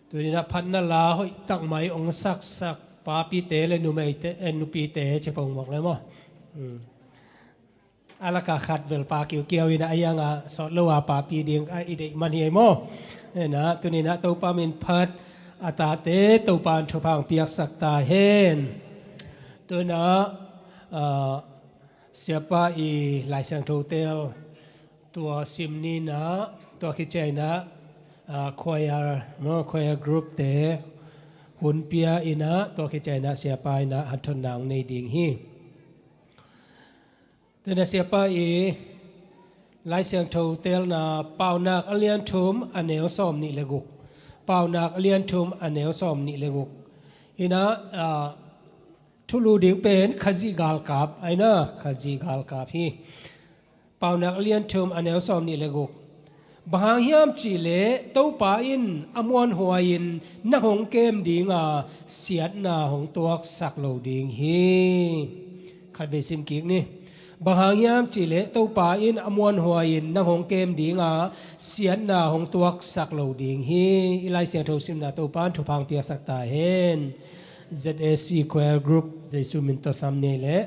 tuni-in ah phatna la hoih tak mai hong saksak papite le numeite, eh, nupite ci pong mawk le maw. Hmm. A laka khat bel Pa Kiukiau in a, a ianga sawt lo a papi ding a i deih man hi ei maw. Ena, tuni-in ah Topa min phat, a tate Topa in thupha hong piaksak ta hen. Tuni-in ah, ah, Siapa i Lai Siangtho tel tua sim ni-in ah, tua khit ciangin ah, ah, choir, no, choir group te hun pia in ah, tua khit ciangin ah Siapa in ah hatthotna hong nei ding hi. Tuni-in ah Siapa i Lai Siangtho telna Paunak a lian thum a neu sawm nih le guk. Paunak a lian thum a neu sawm nih le guk. Hi na, ah, thulu ding pen Khazih galkap, ai na, Khazih galkap hi. Paunak a lian thum a neu sawm nih le guk. Bang hang hiam cih leh Topa in a muanhuai-in nang hong kem ding a, siatna hong tuaksak lo ding hi. Khatvei sim kik ni. Bang hang hiam cih leh Topa in a muanhuai-in nang hong kem ding a, siatna hong tuaksak lo ding hi. I Lai Siangtho simna Topa in thupha hong piaksak ta hen. Z A C Choir Group, Jesu min tawh sam ni leh.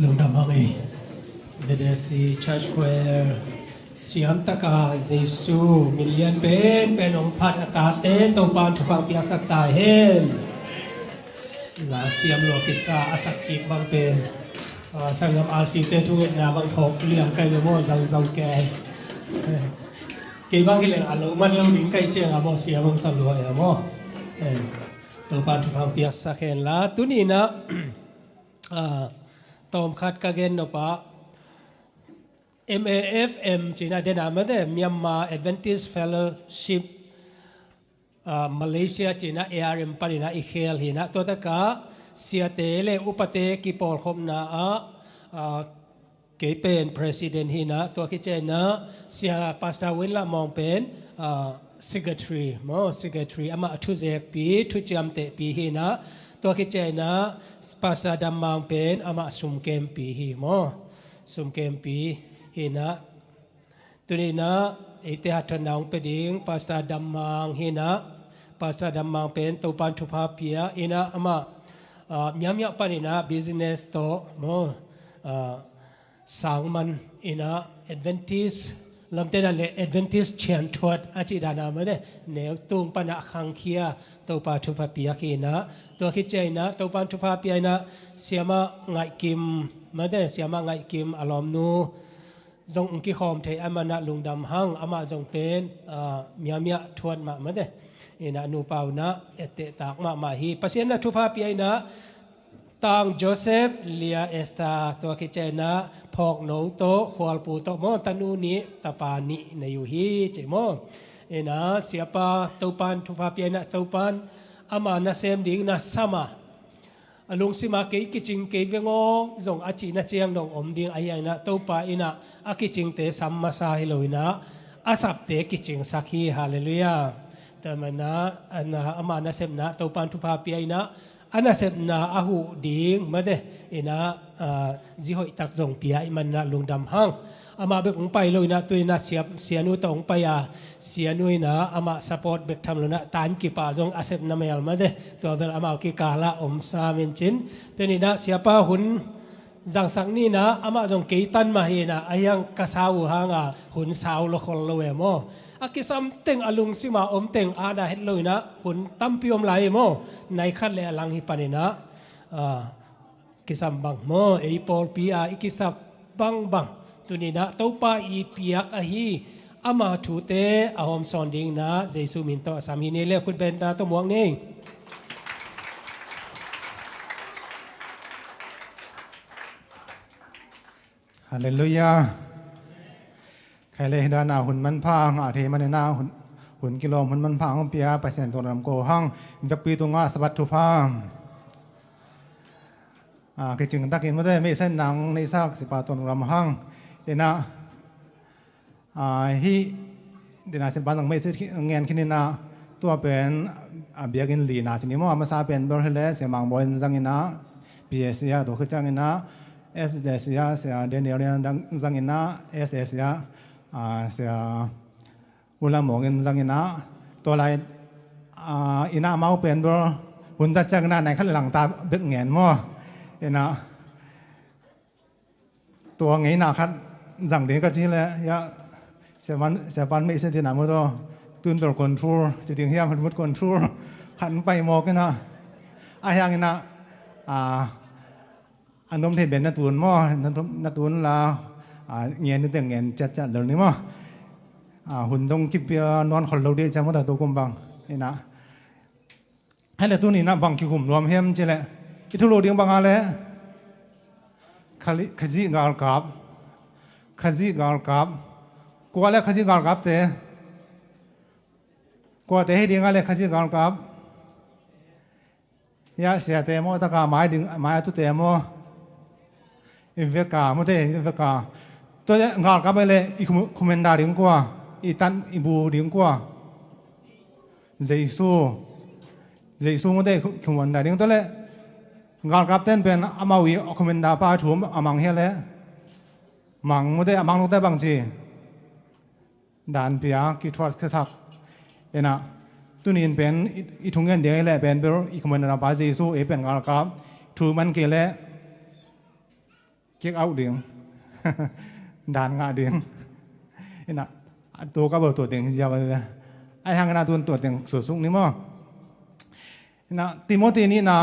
Lungdam hang ei. Z S C Church Choir siam taka Jesu min lian pen pen hong phat a tate Topa'n thupha piaksak ta hen. La siam lua kisa a sak kik bang pen, ah, sanggam R C te thungetna bang thawk liang kai ve maw, zang zang kei. Kei bang hi leng a lo man lo ding kai ciang a maw, siam hong sa lua e a maw. Eh, Topa'n thupha piaksak hen la. Tuni-in ah, ah, tawmkhat ka gen nop ah, M A F M ci-in ah, den a mate, Myanmar Adventist Fellowship, ah, Malaysia ci-in ah, A R M panin ah i khel hi-in ah, tua tak ah siate le upate kipawlkhopna ah, ah, kei pen president hi-in ah, tua khit ciangin ah Sia Pastor Win Lam Maung pen, ah, secretary maw, secretary, amah thuzekpi, thuciamtehpi hi-in ah, tua khit ciangin ah Pastor Dam Maung pen amah sumkempi hi maw, sumkempi hi-in ah, tuni-in ah eite hathawnna hong pia ding Pastor Dam Maung hi-in ah, Pastor Dam Maung pen Topa'n thupha pia in ah, amah, ah, miamia panin ah business tawh maw, ah, sangman in ah, Adventist lamte na le Adventist cianthuat a cih dan a mate, neu tung pan ah khangkhia Topa thupha piak hi-in ah, tua khit ciangin ah Topa'n thupha pia in ah, Siamah Ngaih Kim mate, Siamah Ngaih Kim a lawmnu zong hong kikhawm thei ahih manin ah lungdam hang, amah zong pen, ah, miamia thuat mah mate. In ah nupa un ah etteh tak mahmah hi. Pasian in ah thupha pia in ah, Tang Joseph, Lia Esther, tua khit ciangin ah Phawkno tawh, Khualpu tawh maw, tanu nih, tapa nih nei uh hi ci maw. In ah siapa Topa'n thupha pia in ah, Topa'n ama nasem ding na sam a, a lungsim ah kei kicing kei veng aw zong a cihna ciang dong om ding ahi hangin ah, Topa in ah a kicingte sam masa hi lo-in ah, a sapte kicingsak hi. Halleluiah. Tua ahih manin ah, a na, ama nasepna Topa'n thupha pia in ah, a nasepna a huh ding mate in ah, ah, zi hoihtak zong pia ahih manin ah lungdam hang. Amah bek hong pai lo-in ah, tu-in ah sia, sianu tawh hong pai a, sianu in ah amah support bek tham lo-in ah, time kip a zong a sepna mel mate, tua bel amau kikal ah om sam in cin. Tuni-in ah siapa hun zangsak ni-in ah, amah zong kei tan mah hi-in ah, ahi hang ka sau uh hang a hun sau lo khol lo e maw. A kisam teng, a lungsim a om teng, a na het lo-in ah hun tampi om lai e maw. Nai khat le a lang hi panin ah, ah, kisam bang maw, ei pawlpi a i kisap bangbang, tuni-in ah Topa i piak ahi ama thute a hawmsawn dingin ah Jesu min tawh a sam hi. Ni le khut beng ta tawh muak ni. Halleluiah. Khai le hi dan a hun manpha ngah thei manin ah, hun, hun kilawm hun manpha hong pia Pasian tungah lungdam ko hang. Vekpi tungah Sabbath thupha. Ah, kicing takin mate, meisen nang neisak siapa tungah lungdam hang. In ah, ah, hih dina siapa nang meisen ngen khin in ah, tua pen, ah, biakinn lina ci ni maw, a masa pen bel hi le, Sia Mang Bawi in zang in ah, P S A, tua khit ciangin ah S S A, Sia Daniel in zang in ah, S S A, ah, Sia U Lam Maung in zang in ah, tua lai, ah, in ah amau pen bel hun zat ciangin ah nai khat le lang ta bek ngen maw. In ah tua ngeina khat zang ding ka ci le, ya, siapa'n, siapa'n meisen dina maw, tua tun bel control ci ding hiam, remote control khat hong pai mawk in ah, ahi hangin ah, ah, A nuam thei pen na tun maw, na tun la, a, ngen ni teng ngen ciatciat lel ni maw. A, hun zong kipia nuan khol lo dih ciang maw ta tu kum bang. Ina. Hei le tuni na bang kikum nuam hiam ci le. I thulu ding bang a le. Khazih galkap. Khazih galkap. Kua le Khazih galkap te. Kua te hi ding a le Khazih galkap. Ya, siate maw, taka mai ding, mai a tute maw. I veka, maw te, i veka. Tua le, galkap le, i khum-, khumenda ding kua, i tan, i bu ding kua. Jesu. Jesu maw te, khu-, khumenda ding tua le. Galkap ten pen, amau i khumenda pa thum, a mang hia le. Mang maw te, a mang luk te bang ci. Dan pia, kithuat khiasak. Ina, tunin pen, i, i thungen ding le pen, ber, i khumenda pa Jesu, e pen galkap, thu man ke le, kick out ding. Dan ngah ding. Ina, a tu ka bau tua ding, zia ba, ba. Ai hang ina tun tua ding, susuk ni maw. Ina, Timothy nihna,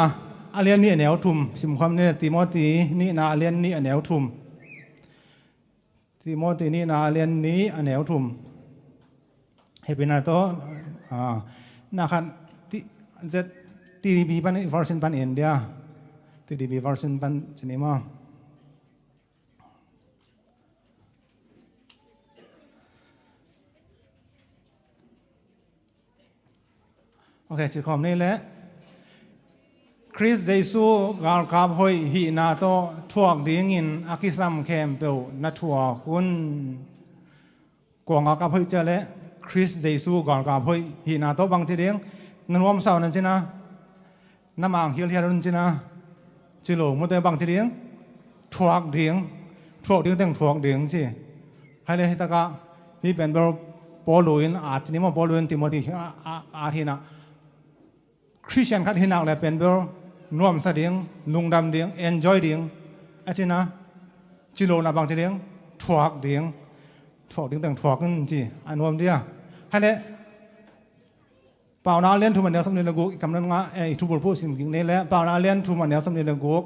a lian nih a neu thum, simkhawm ni, Timothy nihna, a lian nih a neu thum. Timothy nihna a lian nih a neu thum. Hepina to, ah, na khan ti, zet, T D B pan, version pan India. T D B version pan cinema. Ok, ci khawm ni le. Khrist Jesu galkap hoih hihna tawh thuak dingin a kisam khempeuh na thuak un. Kua galkap hoih cia le Khrist Jesu galkap hoih hihna tawh bang ci ding. Na nuamsa un cina. Na mang hilhial un cina. Ci lo, mute bang ci ding. Thuak ding. Thuak ding teng thuak ding ci. Hai le hitaka hi pen bel Paul in at ni maw, Paul in Timothy a, a, at hina. Christian khat hinak le pen bel nuamsa ding, lungdam ding, enjoy ding. A cina, ci lo na bang ci ding, thuak ding. Thuak ding teng thuak in ci, a nuam dia. Hai le, Pauna a lian thum a neu sawmnih le guk, i kam nan ngah, eh, i thubulphuh sim kik ni le, Pauna a lian thum a neu sawmnih le guk.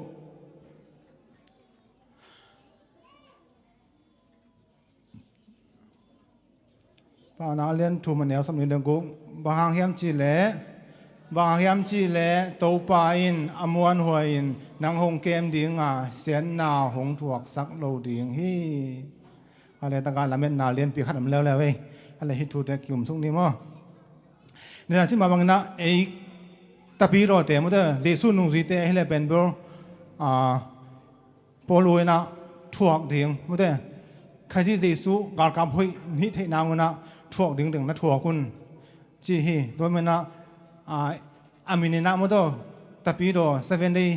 Pauna a lian thum a neu sawmnih le guk. Bang hang hiam ci le, bang hang hiam ci le, Topa in a muanhuai in nang hong kem ding a, siatna hong thuaksak lo ding hi. A le taka lametna lianpi khat om leuleu ei. A le hih thute kium suk ni maw. Nina cima bangina ei tapidaw te mute, Jesu nungzuite ahi le pen bel, a, Paul ina thuak ding mute. Khazih Jesu galkap hoih nih theih nang una thuak ding ding na thuak un. Ci hi, tua mena, a, a min ina maw taw, tapidaw, seven day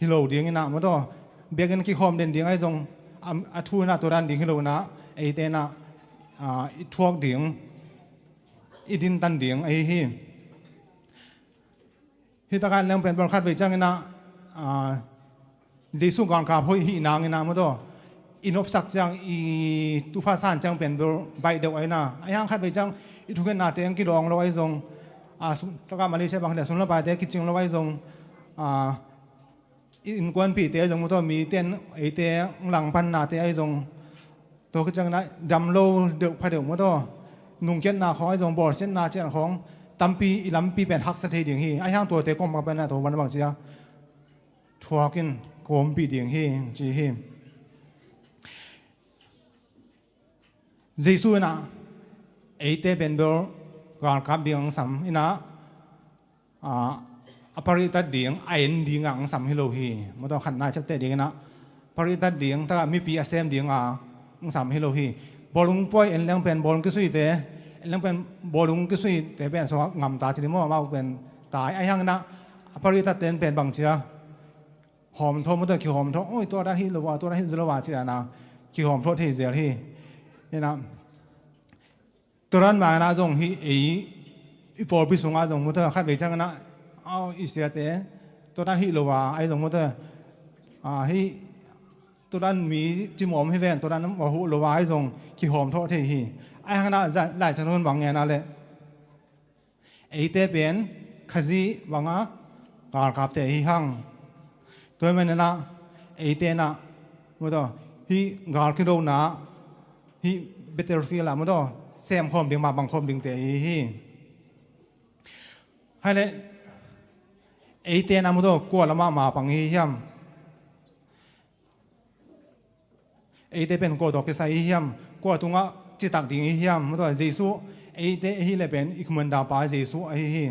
hi lo ding ina maw taw, biakinn kikhawm den ding ahi zong, a, a thu ina tua dan ding hi lo ina, eite ina, a, i thuak ding, i dintan ding ahi hi. Hi taka in leng pen bel khat vei ciang ina, a, Jesu galkap hoih hih nang ina maw taw, i nopsak ciang, i tuphah san ciang pen bel baih deuh a ina. A hiang khat vei ciang i thungetnate ang kidawng lo ahi zong, a, sum, taka Malaysia bang hi le sum le paite kicing lo ahi zong, a, i innkuanpihte ahi zong maw taw, mite in eite ang langpannate ahi zong, tua kiciang ina dam lo deuh pha deuh maw taw, nungkiatna khawng ahi zong, bawlsiatna cian khawng, tampi i lampi pen haksa thei ding hi. A hiang tuate kawm bang pen a tua bang bang cia. Thuak in kawmpih ding hi, ci hi. Jesu ina eite pen bel galkap ding ang sam ina, a, a paritat ding, a en ding ang sam hi lo hi. Maw taw khatna i ciapteh ding ina paritat ding, taka mipi a sem ding a ang sam hi lo hi. Bawlung puai en leng pen bawlung kisuite, en leng pen bawlung kisuite pen sawng ngamta ci ni maw, amau pen tai. A hiang ina a paritat ten pen bang cia. Hawmthaw maw taw, kihawmthaw, oi, tua dan hi lo a, tua dan hi zo lo a, ci a na kihawmthaw thei zel hi. Ina, tua dan mah ina zong hi ei, i pawlpi sungah zong maw taw, khat vei ciang ina, au, i siate, tua dan hi lo a, ahi zong maw taw, a, hi, tua dan mi cimawm hi ven, tua dan mawh huh lo a, ahi zong kihawmthaw thei hi. Ahi hang ina, za-, Lai Siangtho in bang ngen a le. Eite pen Khazih banga galkapte hi hang. Tua hi manin ah eite na, mawtaw, hih gal kidona, hih battlefield ah, mawtaw, sem khawm ding, mapang khawm dingte ahi hi. Hai leh, eite na, mawtaw, kua lamah mapang hi hiam? Eite pen kua tawh kisai hi hiam? Kua tungah citak ding hi hiam? Mawtaw, Jesu, eite ahi leh pen i commander pa Jesu ahi hi.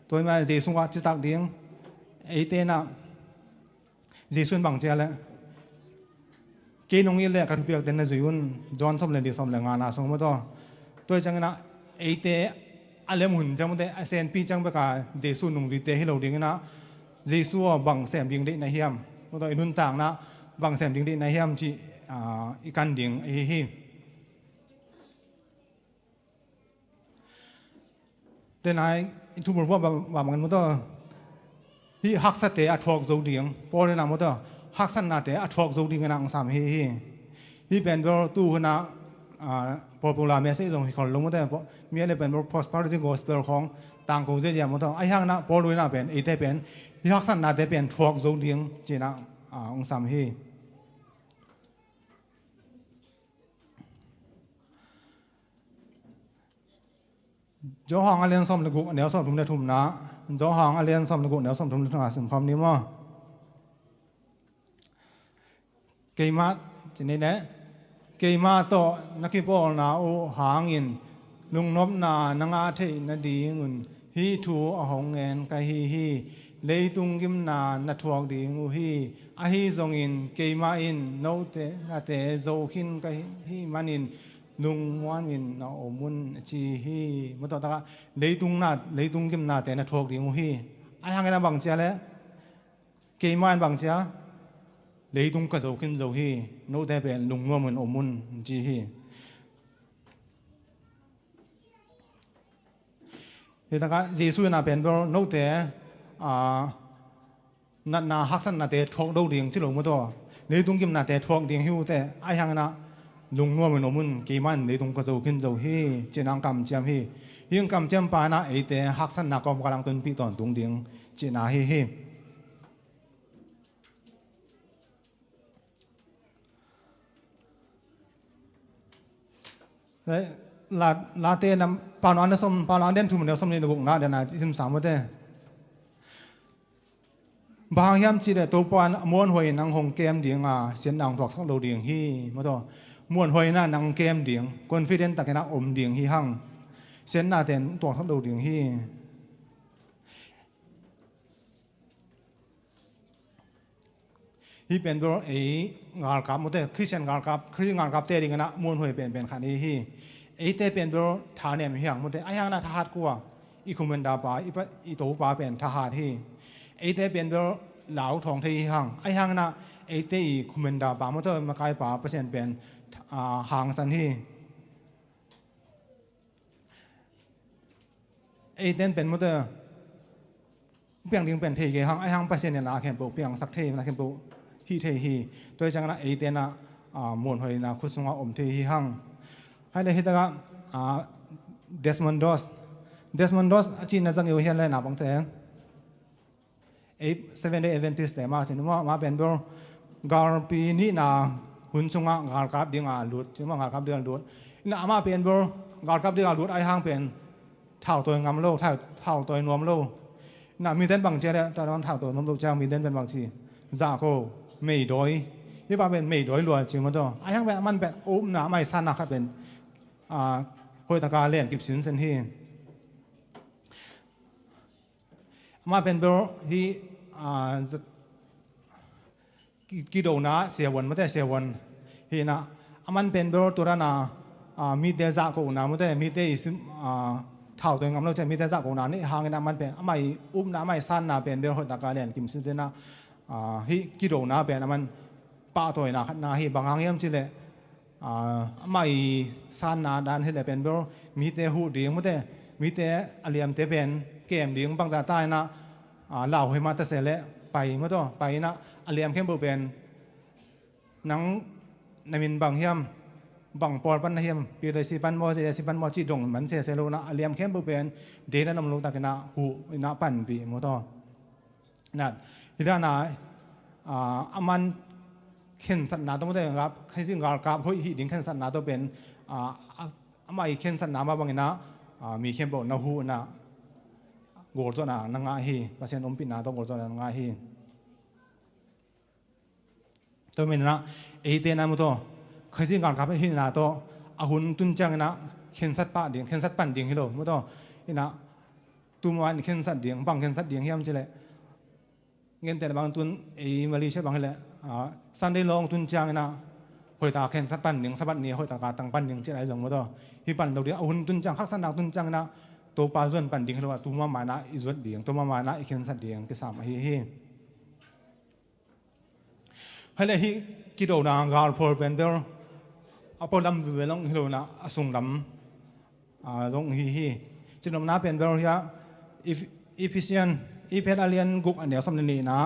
Tua hi mah Jesu tungah citak ding, eite na, Jesu in bang ci a leh, kei nong it leh ka thupiakte na zui un, John sawm le li, sawm le nga na sung, mawtaw. Tua hi ciangin ah eite a lem hun ciang, mawtaw, a senpi ciang bek a Jesu nungzuite hi lo dingin ah, Jesu aw, bang sem ding deih na hiam? Mawtaw, i nuntakna bang sem ding deih na hiam cih, ah, i kan ding ahi hi. Denai, i thubul buah bang, bang, bang, mawtaw, hih haksate a thuak zo ding, Paul in ah, mawtaw, haksatnate a thuak zo dingin ah hong sam hi hi. Hih pen bel tu hun ah, ah, popular message zong hi khol lo, mawtaw, mi a le pen bel prosperity gospel khawng tangko ziazia, mawtaw. Ahi hangin ah Paul in ah pen, eite pen, hih haksatnate pen thuak zo ding ci-in ah, ah, hong sam hi. Johan a lian sawm le guk, a neu sawm thum le thumna. Johan a lian sawm le guk, neu sawm thum le thumna sim khawm ni maw. Keimah, ci ni leh, keimah tawh na kipawlna uh hangin lungnopna na ngah theih nadingun hih thu a hong ngen ka hi hi. Leitung gimna na thuak ding uh hi. Ahi zongin keimah in note nate zo khin ka hi, hih manin lungmuanin na om un, a ci hi. Mawtaw, takah leitung na, leitung gimnate na thuak ding uh hi. Ahi hangin ah bang ci a leh, keimah in bang ci a, leitung ka zo khin zo hi. Note pen lungmuanin om un, ci hi. Hih takah Jesu in ah pen bel note, ah, natna haksatnate thuak do ding ci lo, mawtaw. Leitung gimnate thuak ding hi uh teh, ahi hangin ah lungnuamin om un, keimah in leitung ka zo khin zo hi, ci-in ah kamciam hi. Hih kamciam pa in ah eite haksatna kawmkal ah tonpih tawntung ding cihna ahi hi. La, Late na, Paunak a lian sawm, Paunak a lian thum, neu sawmnih le gukna, den a i sim sam uh teh. Bang hang hiam cih leh Topa in a muanhuai in nang hong kem ding a, siatna hong thuaksak lo ding hi, mawtaw. Muanhuai in ah nang kem ding, confident takin ah om ding hi hang. Siatnate in thuaksak lo ding hi. Hih pen bel ei galkap, mawtaw, Khristian galkap, Khristian galkapte dingin ah muanhuai penpen khat hi hi. Eite pen bel thanem hi hang, mawtaw, ahi hangin ah thahat kua, i commander pa, i pa, i Topa pen thahat hi. Eite pen bel lau thawng thei hi hang, ahi hangin ah eite i commander pa, mawtaw, makaipa Pasian pen, ah, hangsan hi. Eite in pen, mawtaw, piang ding pen thei kei hang, ahi hang Pasian in la khempeuh piangsak thei, la khempeuh hih thei hi. Tua hi ciangin ah eite in ah, ah, muanhuai in ah khut sungah om thei hi hang. Hai leh hih takah, ah, Desmond Doss. Desmond Doss a cihna zang i uh hiam leh, naupangte. Ei, Seventh Day Adventist te mah ci ni maw, amah pen bel galpi nihna hun sungah galkap dinga lut, ci maw, galkap dinga lut. Ina amah pen bel galkap dinga lut ahi hang pen thautawi ngam lo, thau, thautawi nuam lo. Ina miten bang ci a leh, tua dong thautawi nuam lo ciang miten pen bang ci, zahko, meidawi. Hih pa pen meidawi lua ci maw, tua ahi hang pen aman pen a upna, amah i sanna khat pen, ah, hoih taka len kip sinsen hi. Amah pen bel hih, ah, za-, ki-, kidona siavuan, mawtaw, siavuan hi ina, aman pen bel tua dana, ah, mite zahkona, mawtaw, mite i sim, ah, thautawi ngam lo ciang mite zahkona neih hangin aman pen amah i upna, amah i sanna pen bel hoih taka len kim sinsen ina, ah, hih kidona pen aman pahtawina khatna hi. Bang hang hiam cih leh, ah, amah i sanna dan hi leh pen bel mite huh ding, mawtaw, mite a liamte pen kem ding, bangzah ta ina, ah, lauhuai mah ta se leh pai, mawtaw, pai ina a liam khempeuh pen nang na min bang hiam, bang pawl pan na hiam, P Y C pan maw, J Y C pan maw, cih dong man sese lo ina a liam khempeuh pen deihna om lo takin ah huh ina panpih, mawtaw. Ina, hih dana, a, a man khensatna tawh mawte, Khrih galkap hoih hih ding khensatna tawh pen, a, a, amah i khensatna mah bangin ah, a, mi khempeuh na huh in ah gualzawhna na ngah hi. Pasian ompihna tawh gualzawhna na ngah hi. Tua manin ah eite na mawte, Khrih galkap hihna tawh a hun tun ciangin ah khensat pah ding, khensat pan ding hi lo mawte. In ah tuma in khensat ding, bang khensat ding hiam cih leh, gentehna bang tun ei Malaysia bang hi leh, a, Sunday law tun ciangin ah hoihtak khensat pan ding, Sabbath ni hoihtak a tang pan ding cih ahi zong mawte, hih pan lo ding, a hun tun ciang, haksatna tun ciangin ah Topa zuan pan ding hi lo a, tuma ma in ah i zuat ding, tuma ma in ah i khensat ding kisam ahi hi. Hi leh hih kidona galphual pen bel a pau lam veve long hi lo in ah a sung lam, a, zong hi hi. Cinopna pen bel hi a, Eph-, Ephesian, Ephet a lian guk a neu sawm le nihna,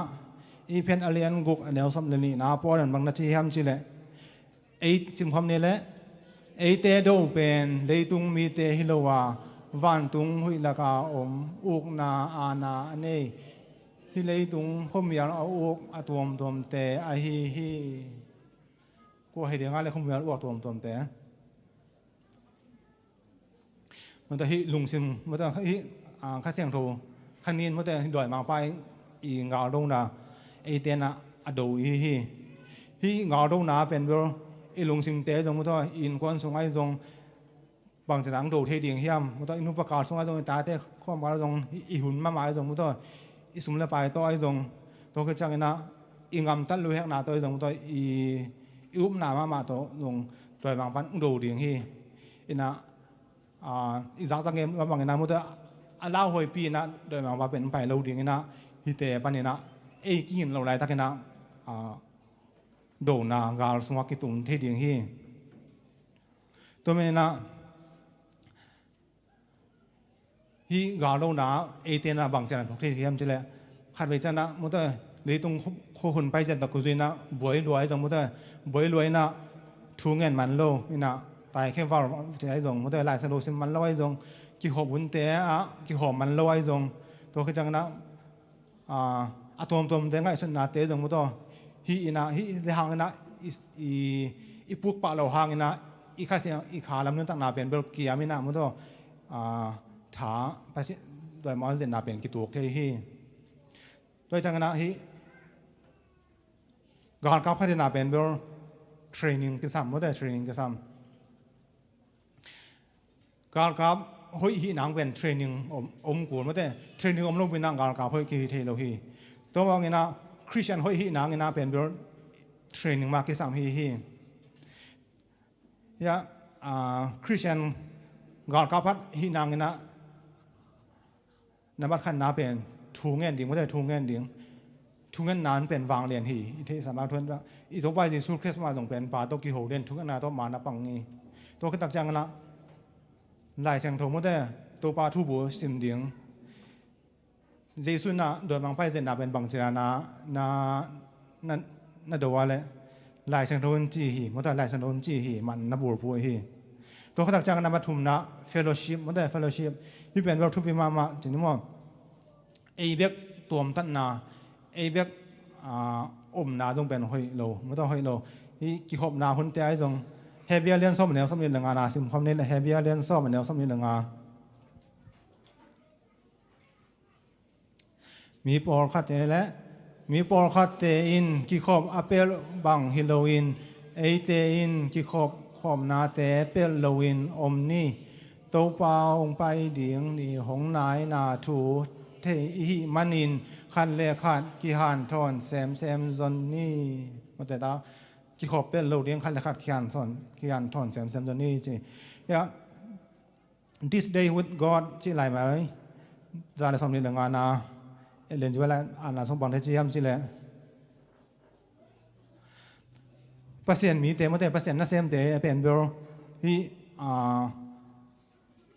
Ephet a lian guk a neu sawm le nihna, Paul in bang na ci hiam cih leh, ei, simkhawm ni leh, eite do pen leitung mite hi lo a, vantung huih laka om, ukna aana a nei, hih leitung khuamial a uk a tuamtuamte ahi hi. Kua hi ding a leh khuamial uk a tuamtuamte? Mawte hih lungsim, mawte hih, a, Kha Siangtho, kha nin mawte hih dawi mangpai i galdona eite in ah a do i hi hi. Hih galdona pen bel i lungsimte zong mawte, i innkuan sung ahi zong bangci in ah hong do thei ding hiam? Mawte i nupa kal sung ahi zong, i tate khawm kal zong, i, i hun mahmah ahi zong mawte, i sum le pai tawh ahi zong, tua khit ciangin ah i gamtat luhekna tawh ahi zong mawte, i, i upna mahmah tawh zong dawi mangpa in hong do ding hi. In ah, a, i zakzak ngem bangin ah mawte a lauhuaipi in ah dawi mangpa pen pai lo ding in ah, hihte panin ah ei kigin lo laitakin ah, a, dona gal sungah kitung thei ding hi. Tua manin ah hih galdona eite in ah bangci in ah thuak thei hiam cih leh, khatvei ciang ah mawte leitung khua, khua hun pai zia tawh kizui in ah buai lua ahi zong mawte, buai lua in ah thu ngen man lo in ah, taikhia val ci ahi zong mawte, Lai Siangtho sim man lo ahi zong, kihawm hunte ah kihawm man lo ahi zong, tua khit ciangin ah, a, a tuamtuamte ngaihsutnate zong mawte, hih in ah, hih le hangin ah i, i, i pukpah loh hangin ah i Kha Siang, i kha lam nuntakna pen bel kiam in ah mawte, a, tha, Pasian, dawi mangpa zetna pen kituak thei hi. Tua ciangin ah hih galkap khat hihna pen bel training kisam mawte, training kisam. Galkap hoih hih nang pen training om, om kul mawte, training om lo pi in ah galkap hoih kihi thei lo hi. Tua bangin ah Christian hoih hih nang in ah pen bel training mah kisam hi hi. Hia, a, Christian galkap khat hih nang in ah nambat khatna pen thu ngen ding mawte, thu ngen ding. Thu ngenna in pen vanglian hi, i theihsa mah thu ngen. I Topa Jesu Khrist mah zong pen Pa tawh kiho lian, thu ngenna tawh ma na pang hi. Tua khit tak ciangin ah Lai Siangtho mawte, Topa thu bu sim ding. Jesu in ah dawi mangpa zetna pen bangci in ah na, na, na, na do a leh Lai Siangtho in ci hi mawte, Lai Siangtho in ci hi, man na bulphuh hi. Tua khit tak ciangin nambat thumna fellowship mawte, fellowship. Hih pen bel thupi mahmah ci ni maw. Ei bek tuamtatna, ei bek, a, omna zong pen hoih lo mawte, hoih lo. Hih kikhopna hunte ahi zong, Hebru a lian sawm a neu sawmnih le ngana simkhawm ni leh, Hebru a lian sawm a neu sawmnih le nga. Mi pawlkhatte le, mi pawlkhatte in kikhop a pelh bang hi loin, eite in kikhop khopnate pelh loin om ni. Topa hong pai ding ni hong naina thu thei i hih manin khat le khat kihanthawn semsem zon ni. Mawte ta, kikhop pelh lo ding, khat le khat kihanthawn, kihanthawn semsem zon ni ci. Ya, This Day with God cih lai mai, za le sawmnih le ngana, Ellen White lai ana sung bang thei ci hiam cih leh, Pasian mite mawte, Pasian nasemte pen bel hih, a,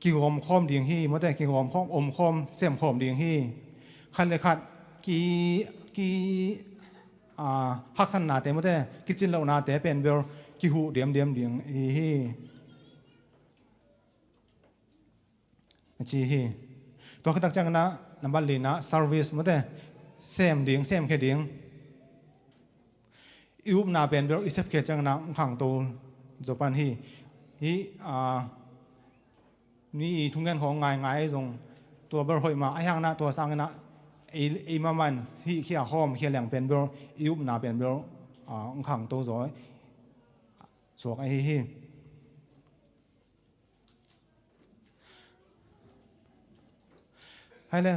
kigawm khawm ding hi mawte, kigawm khawm, om khawm, sem khawm ding hi. Khat le khat ki, ki, a, haksatnate mawte, kicinlohnate pen bel kihuh diamdiam ding hi hi. A ci hi. Tua khit tak ciangin ah nambat lina service mawte, sem ding, semkhia ding. i upna pen bel i sepkhia ciangin ah khangto zaw pan hi. Hih, a, mi i thungen khawng ngaingai zong tua bel hoih mah, ahi hangin ah tua sangin ah ei, ei mahmah in hih khia hawm khia leng pen bel i upna pen bel, a, khangto zaw suak ahi hi. Hai le,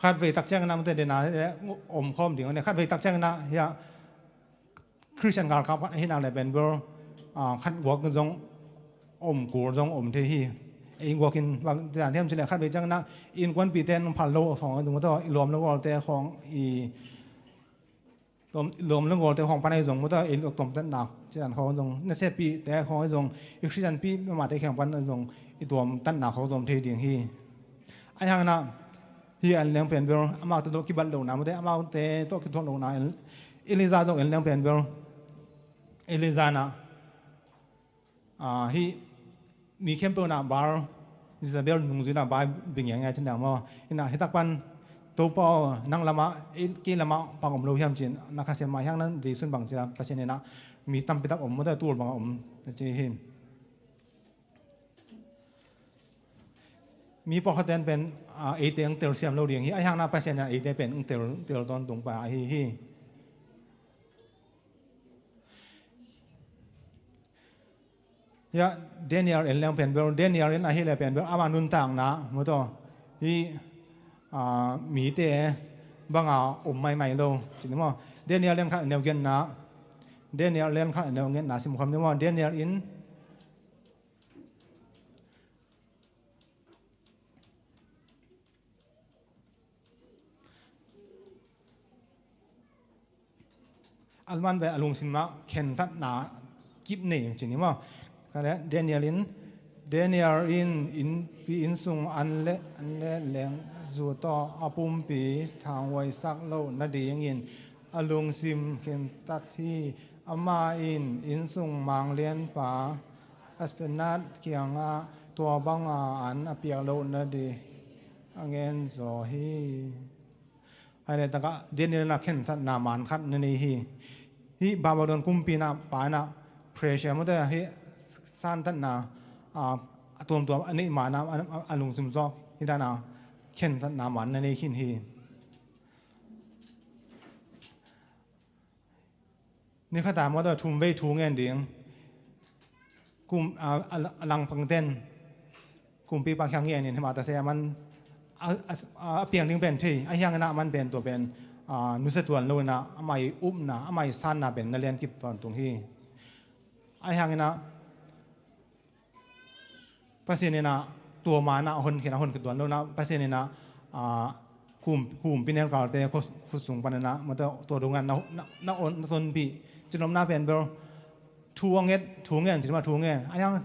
khatvei tak ciangin ah mate dena le om khawm ding le, khatvei tak ciangin ah hia Christian galkap khat ahi nak le pen bel, a, khat guak zong om, kul zong om thei hi. Ei guak in bang ci dan hiam cih le khatvei ciangin ah innkuanpihte in phal lo khawng zong mate, i lawm le gualte khawng i lawm, lawm le gualte khawng pan ahi zong mate, i tuamtatnak ci dan khawng zong, nasepihte khawng ahi zong, i Christianpih mahmahte khawng pan ahi zong, i tuamtatnak khawng zong thei ding hi. Ahi hangin ah hih en leng pen bel amaute tawh kibat lohna mate, amaute tawh kithuah lohna en, Elijah zong en leng pen bel Elijah in ah, a, hih mi khempeuh in ah Baal, Jezebel nungzui in ah Baal bia ngiangngia cin dang maw. In ah hih tak pan, Topa aw, nang lamah, ei, kei lamah bang om lo hiam ci-in na khasia mah hi hang, na Jesu in bang ci a, Pasian in ah mi tampi tak om mate, tul bang a om na ci hi. Mi pawlkhatte in pen, a, eite hong telsiam lo ding hi, ahi hangin ah Pasian in ah eite pen hong tel, tel tawntung pa ahi hi. Hia Daniel en leng pen bel, Daniel in ahih leh pen bel ama nuntakna mate, hih, a, mite banga om maimai lo ci ni maw. Daniel lian khat a neu giatna, Daniel lian khat a neu giatna sim khawm ni maw. Daniel in a man ve a lungsim ah khentatna kip nei ci ni maw. Ka le Daniel in, Daniel in, innpi innsung an le, an le leng zu tawh a pumpi thanghuaisak loh nadingin a lungsim khentat hi. Amah in innsung manglianpa Aspenaz kiangah tua banga an a piak loh nading a ngen zaw hi. Hai le takah Daniel in ah khentatna maan khat na nei hi. Hih Babylon kumpi in ah, pa in ah pressure mate, hih santatna, a, a tuamtuam a neih maan ah a, a, a lungsim zawh hi dan a khentatna maan na nei khin hi. Ni khat a mate thum vei thu ngen ding. Kum, a, a, a langpangten kumpipa kiang ngen in himah ta se a man a, a, a piang ding pen thei, ahi hangin ah a man pen tua pen, a, nusia tuan lo in ah amah i upna, amah i sanna pen na lian kip tawntung hi. Ahi hangin ah Pasian in ah tua maan ah a honkhia, a honkhia tuan lo in ah Pasian in ah, a, kum, humpi nelkalte khut, khut sung panin ah mate tua dong ah na, na, na on, na tonpih. Cinopna pen bel thu a nget, thu ngen ci ni maw, thu ngen. Ahi hang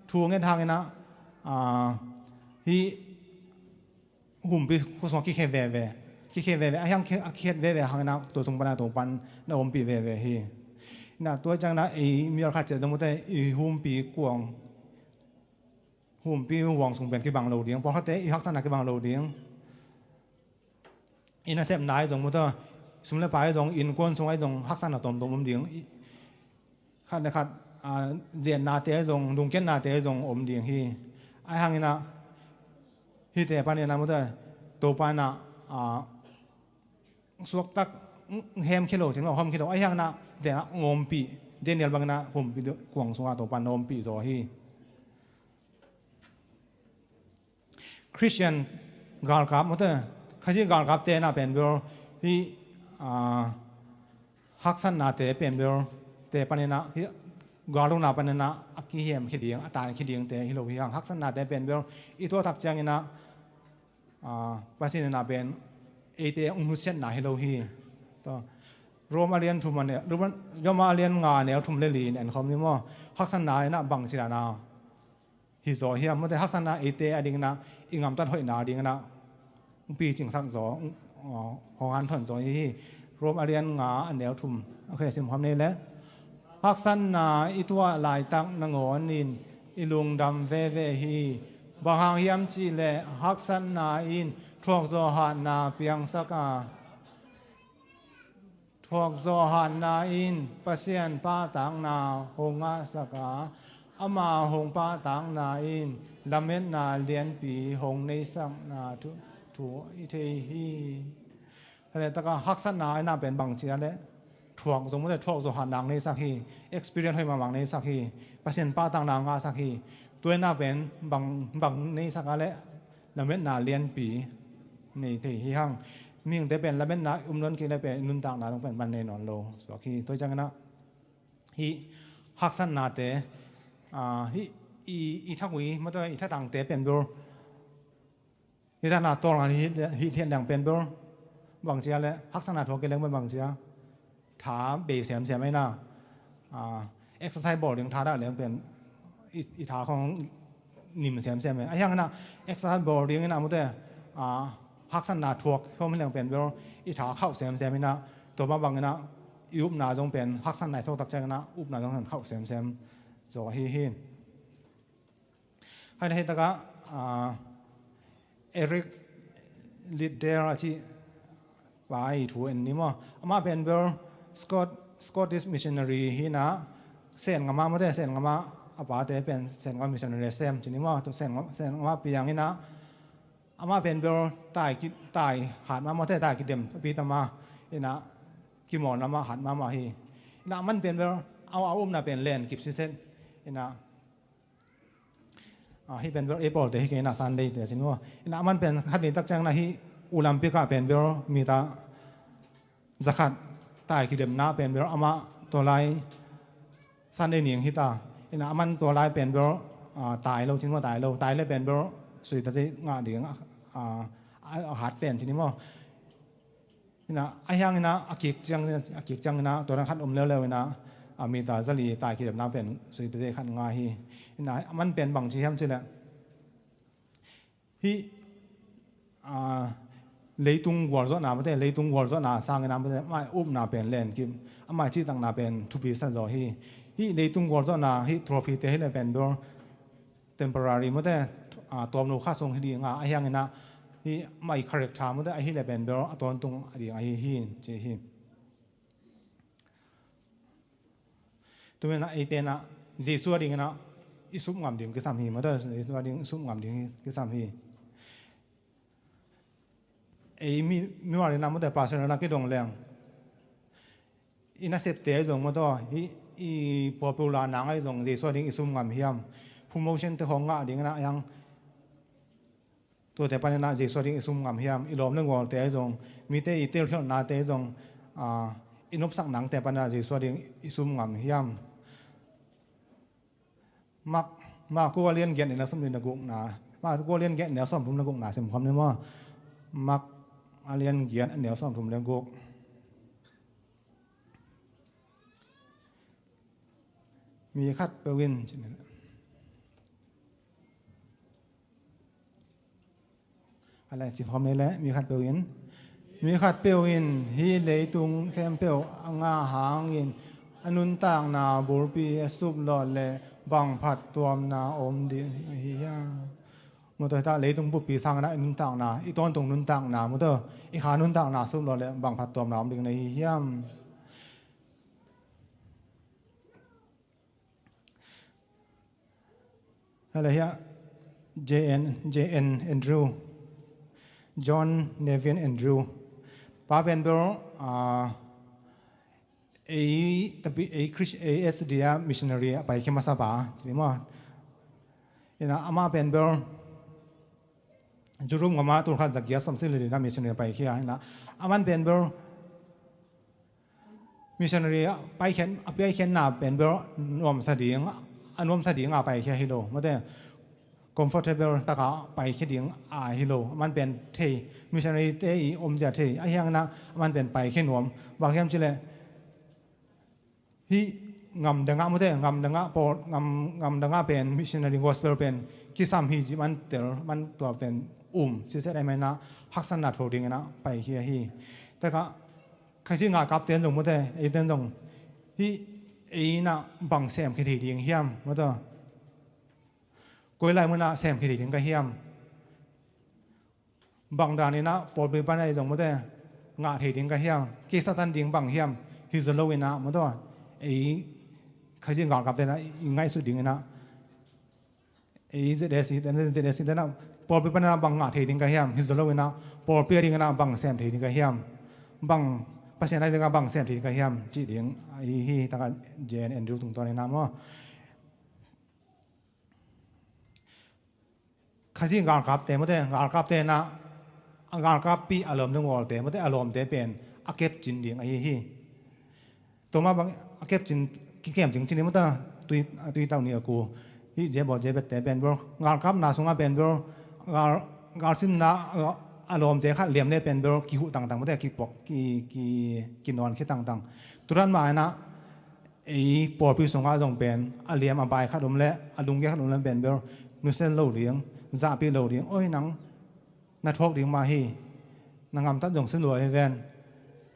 thu a nget hangin ah, a, hih humpi khut sungah kikhe veve, kikhe veve, ahi hang khe, a kikhet veve hangin ah tua sung pan ah tua pan na ompih veve hi. In ah tua ciangin ah ei mial khat ciat zong mate i humpi kuang, humpi huang sung pen kibang lo ding, pawlkhatte i haksatna kibang lo ding. I nasepna ahi zong mate, sum le pai ahi zong, innkuan sung ahi zong haksatna tuamtuam om ding. I, khat le khat, a, ziatnate ahi zong, lungkiatnate ahi zong om ding hi. Ahi hangin ah hihte panin ah mate Topa in ah, a, suaktak, hemkhia lo ci ni maw, hemkhia lo, ahi hangin ah hihte in ah ompih, Daniel bangin ah humpi kuang sungah Topa in ompih zaw hi. Christian galkap mate, Khazih galkapte in ah pen bel hih, a, haksatnate pen bel te panin ah hih galkapna panin ah a kihemkhia ding, a tankhia dingte hi lo hi hang. Haksatnate pen bel i tuah tak ciangin ah, a, Pasian in ah pen eite hong nusiatna hi lo hi. Tua Rom a lian thum a neu, Rom, Rom a lian nga a neu thum le li in en khawm ni maw. Haksatna in ah bang ci dan a hi zaw hiam mate, haksatna eite a dingin ah, i gamtat hoihna a dingin ah hong picingsak zaw, hong, hong hanthawn zaw hi hi. Rom a lian nga a neu thum, okay, sim khawm ni le. Haksatna i tuah laitak nangawnin i lungdam veve hi. Bang hang hiam cih leh haksatna in thuakzawh hatna piangsak a, Thuak Johan na in Pasian pahtakna hong ngahsak a, ama hong pahtakna in lametna lianpi hong neisakna thu, thu i thei hi. Hale taka haksatna ina pen bangcia le thuak zong mute thuak Johan nang neisak hi, experience hoi mamang neisak hi, Pasian pahtakna ngahsak hi. Tuina pen bang, bang neisak a le lametna lianpi nei thei hi hang. Mihingte pen lametna um lon kei le pen nuntakna dong pen man nei nawn lo suak hi. Tua ciangina hih haksatnate, ah, hih i, i thakui mate i thatangte pen bur hih thatna tawlnga hih, hih lian liang pen bur bangcia le haksatna thuak kei leng pen bangcia tha bei semsem aina, ah, exercise bawl ding tha dah leng pen i, i tha khong nim semsem e. Ahi hangina exercise bawl dingina mute, ah, haksatna thuak khawm hi leng pen bel i tha khauh semsem ina, tua mah bangina i upna zong pen haksatna i thuak tak ciangina upna zong khauh semsem zaw ahi hi. Hai na hei taka, ah, Eric Liddell a cih pa i thu en ni maw? Amah pen bel Scott, Scottish missionary hi na, Sen ngama mate, Sen ngama a pate pen Sen ngama missionary sem ci ni maw? Tu Sen ngama, Sen ngama piang ina, amah pen bel tai ki, tai hat ma mate, tai kidem a pi tama ina, kimawlna mah hat ma mah hi. Ina aman pen bel a, a upna pen len kip siset ina, ah, hih pen bel ei pawlte hi kei ina Sunday te a cin maw? Ina aman pen khat ni tak ciangina hih Olympic ah pen bel mita zakhat tai kidemna pen bel amah tua lai Sunday ning hita. Ina aman tua lai pen bel, ah, tai lo cin maw, tai lo, tai le pen bel sui tate ngah ding, ah, a, a hat pen cin maw? Ina ahi hangina a kik ciang, a kik ciangina tua dan khat om leuleu ina a mita zali tai kidemna pen sui tate khat ngah hi. Ina aman pen bangci hiam cile hih, ah, leitung gualzawhna mate, leitung gualzawhna sangina mate, amah upna pen len kip, amah cihtakna pen thupi sa zaw hi. Hih leitung gualzawhna hih trophy te hi le pen bel temporary mate, ah, tuamlo kha sung hi dinga, ahi hangina hih amah i character mate ahi le pen bel a tawntung a ding ahi hi ci hi. Tumena eitena Jesu a dingina i sup ngam ding kisam hi mate, Jesu a ding i sup ngam ding kisam hi. Ei mi, mi wal ina mate pastor na kidong leng i nasepte ahi zong mate, i, i popular nang ahi zong Jesu a ding i sup ngam hiam? Promotion te hong ngah dingina a hiang tuate panina Jesu a ding i sum ngam hiam? I lawm le gualte ahi zong, mite i telkhialhnate ahi zong, ah, i nopsak nangte panina Jesu a ding i sum ngam hiam? Mak, Mak kua lian giat nel sawm thum le gukna, Mak kua lian giat nel sawm thum le gukna sim kham ni maw? Mak a lian giat nel sawm thum le guk. Mi khat peuh in, ci ni. Alai ci khawm ni le, mi khat peuh in, mi khat peuh in hih leitung khempeuh a ngah hangin a nuntakna bulpi a suplawh le bang phattuamna om ding ahi hiam? Mawtaw, hita leitung bulpi sangin a nuntakna, i tawntung nuntakna, mawtaw, i kha nuntakna suplawh le bang phattuamna om ding na hi hiam? Hale hiah J N, J N Andrew, John Nevin Andrew. Pa pen bel, ah, ei tapi, ei Chris, ei S D A missionary a paikhia masa pa ci ni maw? Ina amah pen bel Europe ngam ah tul khat za giat sawmsagih le li na missionary a paikhia. Ina aman pen bel missionary a paikhiat, a paikhiatna pen bel nuamsa ding, a nuamsa ding a paikhia hi lo. Mawtaw, comfortable taka paikhia ding a hi lo. Aman pen thei, missionary te i omzia thei. Ahi hangina aman pen paikhia nuam. Bang hiam cile hih ngam dangah, mawtaw, ngam dangah pawl, ngam, ngam dangah pen missionary gospel pen kisam hi ci man tel, man tua pen um siset ahih manin haksatna thuak dingin a paikhia hi. Taka Khazih ngah kapten zong, mawtaw, eiten zong hih ei in a bang sem khia thei ding hiam, mawtaw? Koi lai mun ah sem khia thei ding ka hiam? Bang dan in a pawlpi pan ahi zong, mawtaw, ngah thei ding ka hiam? Kei Satan ding bang hiam? Hi zaw lo in ah, maw taw, ei Khazih galkapte in ah i ngaihsut ding in ah, ei Z S C, Z S C te in ah pawlpi pan in ah bang ngah thei ding ka hiam, hi zaw lo in ah pawlpi a ding in ah bang sem thei ding ka hiam, bang Pasian a ding in ah bang sem thei ding ka hiam cih ding ahi hi. Takah Jane Andrew tungtawn in ah maw, Khazih galkapte, maw taw, galkapte in ah a galkappi a lawm ding awlte, maw taw, a lawmte pen a kepcin ding ahi hi. Tua mah bang a kepcin, kikem cing cin hi, maw taw, tui, tui tau ni a ku, hih J-Bawt J-Bette pen bel galkapna sungah pen bel gal, galsinna a lawmte khat liam le pen bel kihuh tangtang, maw taw, kipuak, ki, ki, kinawn khia tangtang. Tua dan mah in ah ei pawlpi sungah zong pen a liam a bai khat om leh a lunggel khat om leh pen bel nusia lo ding, zahpih lo ding. Oi, nang na thuak ding mah hi, na gamtat zong si lua hi ven,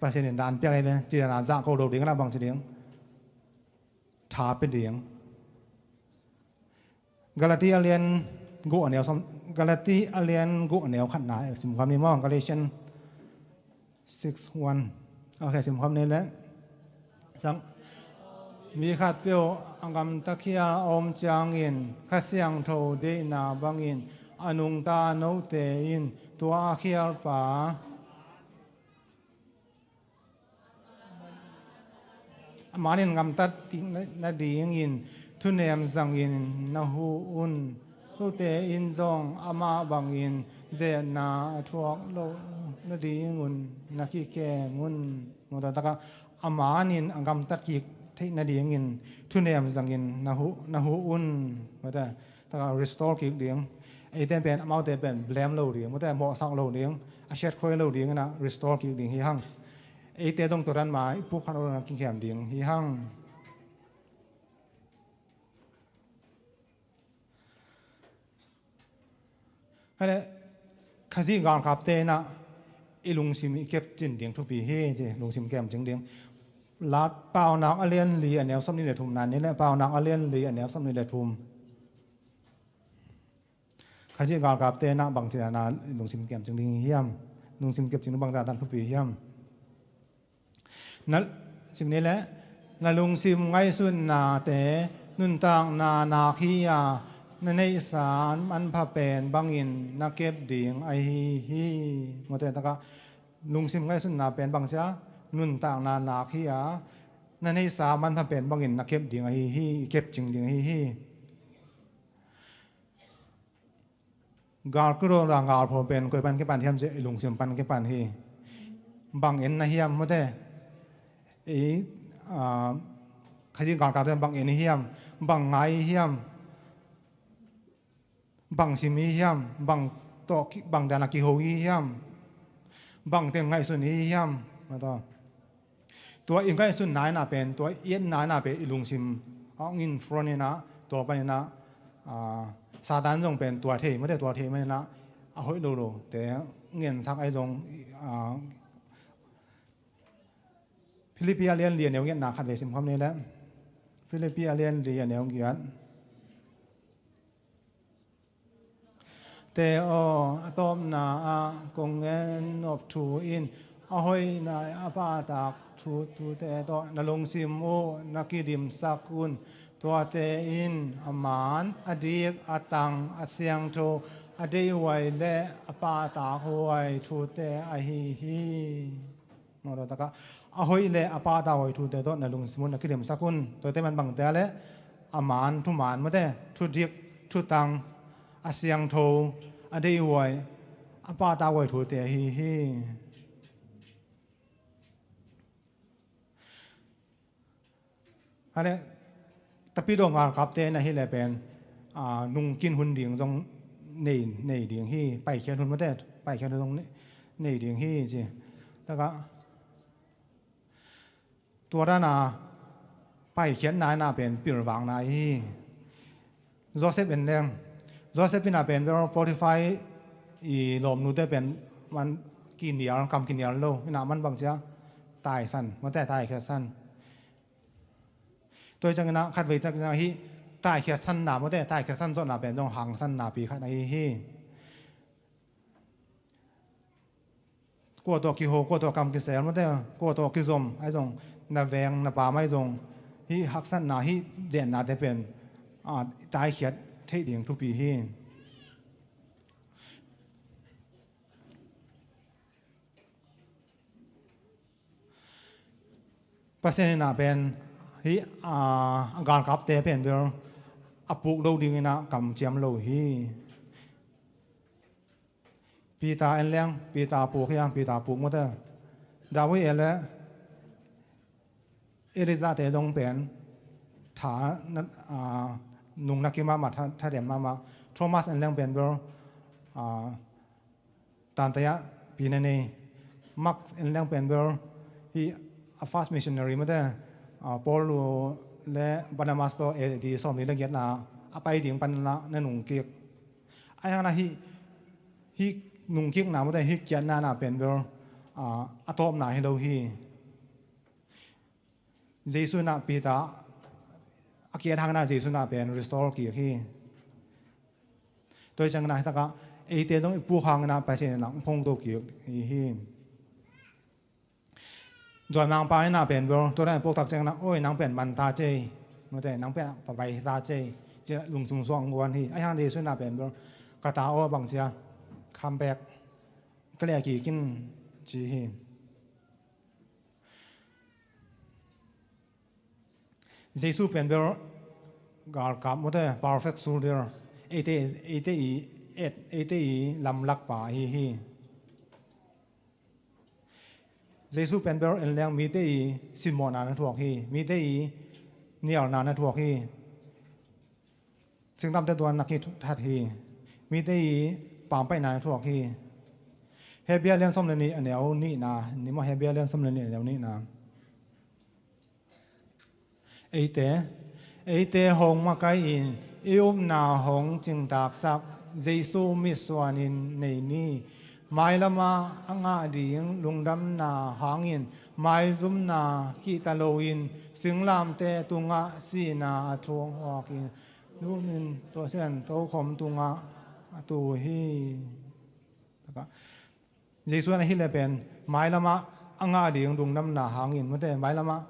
Pasian in dan piak hi ven, ci dan a zahko lo ding in ah bang ci ding, tha pia ding. Galati a lian guk a neu sawm, Galati a lian guk a neu khatna sim kham ni maw, Galatians six one. Ok, sim kham ni leh. Sang, mi khatpeuh a gamta khial a om ciangin Kha Siangtho deihna bangin a nungta note in tua a khialpa a manin gamtat kik nadingin thunem zangin na huh un. Tute in zong amah bangin zehna a thuak loh nadingun na kikem un. Nungta takah a manin a gamtat kik theih nadingin thunem zangin na huh, na huh un. Nungta takah restore kik ding. Eite pen, amaute pen blame lo ding, maw taw, mawhsak lo ding, a siatkhuai lo ding in ah restore kik ding hi hang. Eite zong tua dan mah i puk khat lo na kikhem ding hi hang. Hale, Khazih galkapte in ah i lungsim i kepcin ding thupi hi, ci, lungsim kepcin ding. La Paunak a lian li a neu sawmnih le thum na ni leh, Paunak a lian li a neu sawmnih le thum. Khazih galkapte in ah bangci dan a lungsim kepcing ding hiam? Lungsim kepcing ding bangci dan thupi hiam? Na, sim ni leh, na lungsim ngaihsutnate nuntakna nak hi a, na neihsa manpha pen bangin na kep ding ahi hi. Mawte takah lungsim ngaihsutna pen bangci a, nuntakna nak hi a, na neihsa manpha pen bangin na kep ding ahi hi, kepcing ding ahi hi. Gal kidawk a galphual pen koi pan kipan hiam cih leh i lungsim pan kipan hi. Bang en na hiam, mawte? I, a, Khazih galkapte bang en i hiam? Bang ngai i hiam? Bang sim i hiam? Bang tawh ki, bang dan a kiho i hiam? Bang teng ngaihsun i hiam? Mawte. Tua i ngaihsutna in ah pen, tua i etna in ah pen i lungsim a hong influence in ah, tua panin ah, a, Satan zong pen tua thei, mawte, tua thei manin ah a hoih lo lote ngensak ahi zong, a, Philippi a lian li a neu giatna khatvei sim khawm ni leh. Philippi a lian li a neu giat. Te aw, a tawpna ah kong gen nop thu in, a hoih nai a pahtak thu, thute tawh na lungsim uh na kidimsak un. Tuate in a man, a dik, a tang, a siangtho, a deihhuai le a pahtakhuai thute ahi hi. Mawtaw takah a hoih le a pahtakhuai thute tawh na lungsim uh na kidimsak un. Tuate man bangte a leh, a man, thuman, mawte, thudik, thutang, a siangtho, a deihhuai, a pahtakhuai thute ahi hi. A leh, tapidaw galkapte na hi leh pen, a, nungkin hun ding zong nei, nei ding hi, paikhiat hun, mawte, paikhiat hun zong nei, nei ding hi ci. Takah tua dan a paikhiatna in ah pen pilvakna hi. Joseph en leng. Joseph in ah pen bel Potiphar i lawmnute pen man kinial, kam kinial lo. In ah man bangci a, taisan, mawte, taikhiatsan. Tua hi ciangin ah khatvei ciangin ah hih taikhiatsanna, mawte, taikhiatsan zawhna pen zong hangsannapi khat ahi hi. kua tawh kiho, kua tawh kam kisel mate, kua tawh kizom ahi zong, na veng na pam ahi zong, hih haksatna, hih zennate pen a, taikhiat theih ding thupi hi. Pasian in ah pen hih a, a galkapte pen bel a puk lo dingin ah kamciam lo hi. Peter en leng Peter puk hi a, Peter puk mate. David en le Elijah te dong pen tha na, a, nung na kim mahmah, tha, tha dem mahmah. Thomas en leng pen bel a, tantai ah pi na nei. Mark en leng pen bel hih a first missionary mate, a, Paul le Barnabas tawh A D sawmli le giatna a pai ding pan na, na nungkik. Ahi hang na hih, hih nungkikna mate, hih kiatna na pen bel a, a tawpna hi lo hi. Jesu in ah Peter a kiat hang in ah Jesu in ah pen restore kik hi. Tua hi ciangin ah hitakah eite zong i puk hang in ah Pasian in ah hong phongto kik hi. Dawimangpa in ah pen bel tua dan i puk tak ciangin ah, oi, nang pen man ta cei, mate, nang pen pabai ta cei, ci-in ah lungsim suak guan hi. Ahi hang Jesu in ah pen bel, ka ta aw, bang ci a, come back, ka leh kik in, ci hi. Jesu pen bel galkap mate, perfect soldier, eite, eite i et, eite i lamlakpa ahi hi. Jesu pen bel en leng mite i simmawhna na thuak hi, mite i nialna na thuak hi. Singlamteh tua na kithat hi. Mite i pampaihna na thuak hi. Hebrew lian sawm le nih a neu nihna, ni maw, Hebrew lian sawm le nih a neu nihna. Eite, eite hong makai in i upna hong cingtaksak Jesu mitsuanin nei ni. Mailamah a ngah ding lungdamna hangin maizumna kihta loin singlamteh tungah sihna a thuak in, nunin tua sian tokhom tungah a tu hi. Jesu in ahih leh pen mailamah a ngah ding lungdamna hangin, mate, mailamah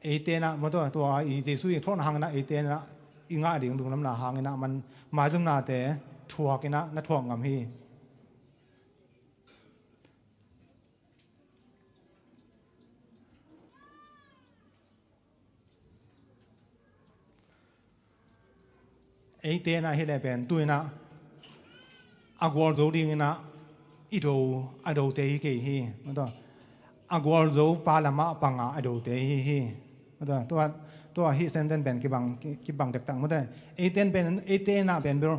eite in ah, mate, tua i Jesu i thuakna hangin ah eite in ah i ngah ding lungdamna hangin ah man maizumnate thuak in ah na thuak ngam hi. Eite in ah hi leh pen tu in ah a gualzo ding in ah i do, a dote hi kei hi. Mate, a gualzo pa lamah panga a dote hi hi. Mate, tua, tua hih sentence pen kibang, ki-, kibang dektak mate. Eite in pen, eite in ah pen bel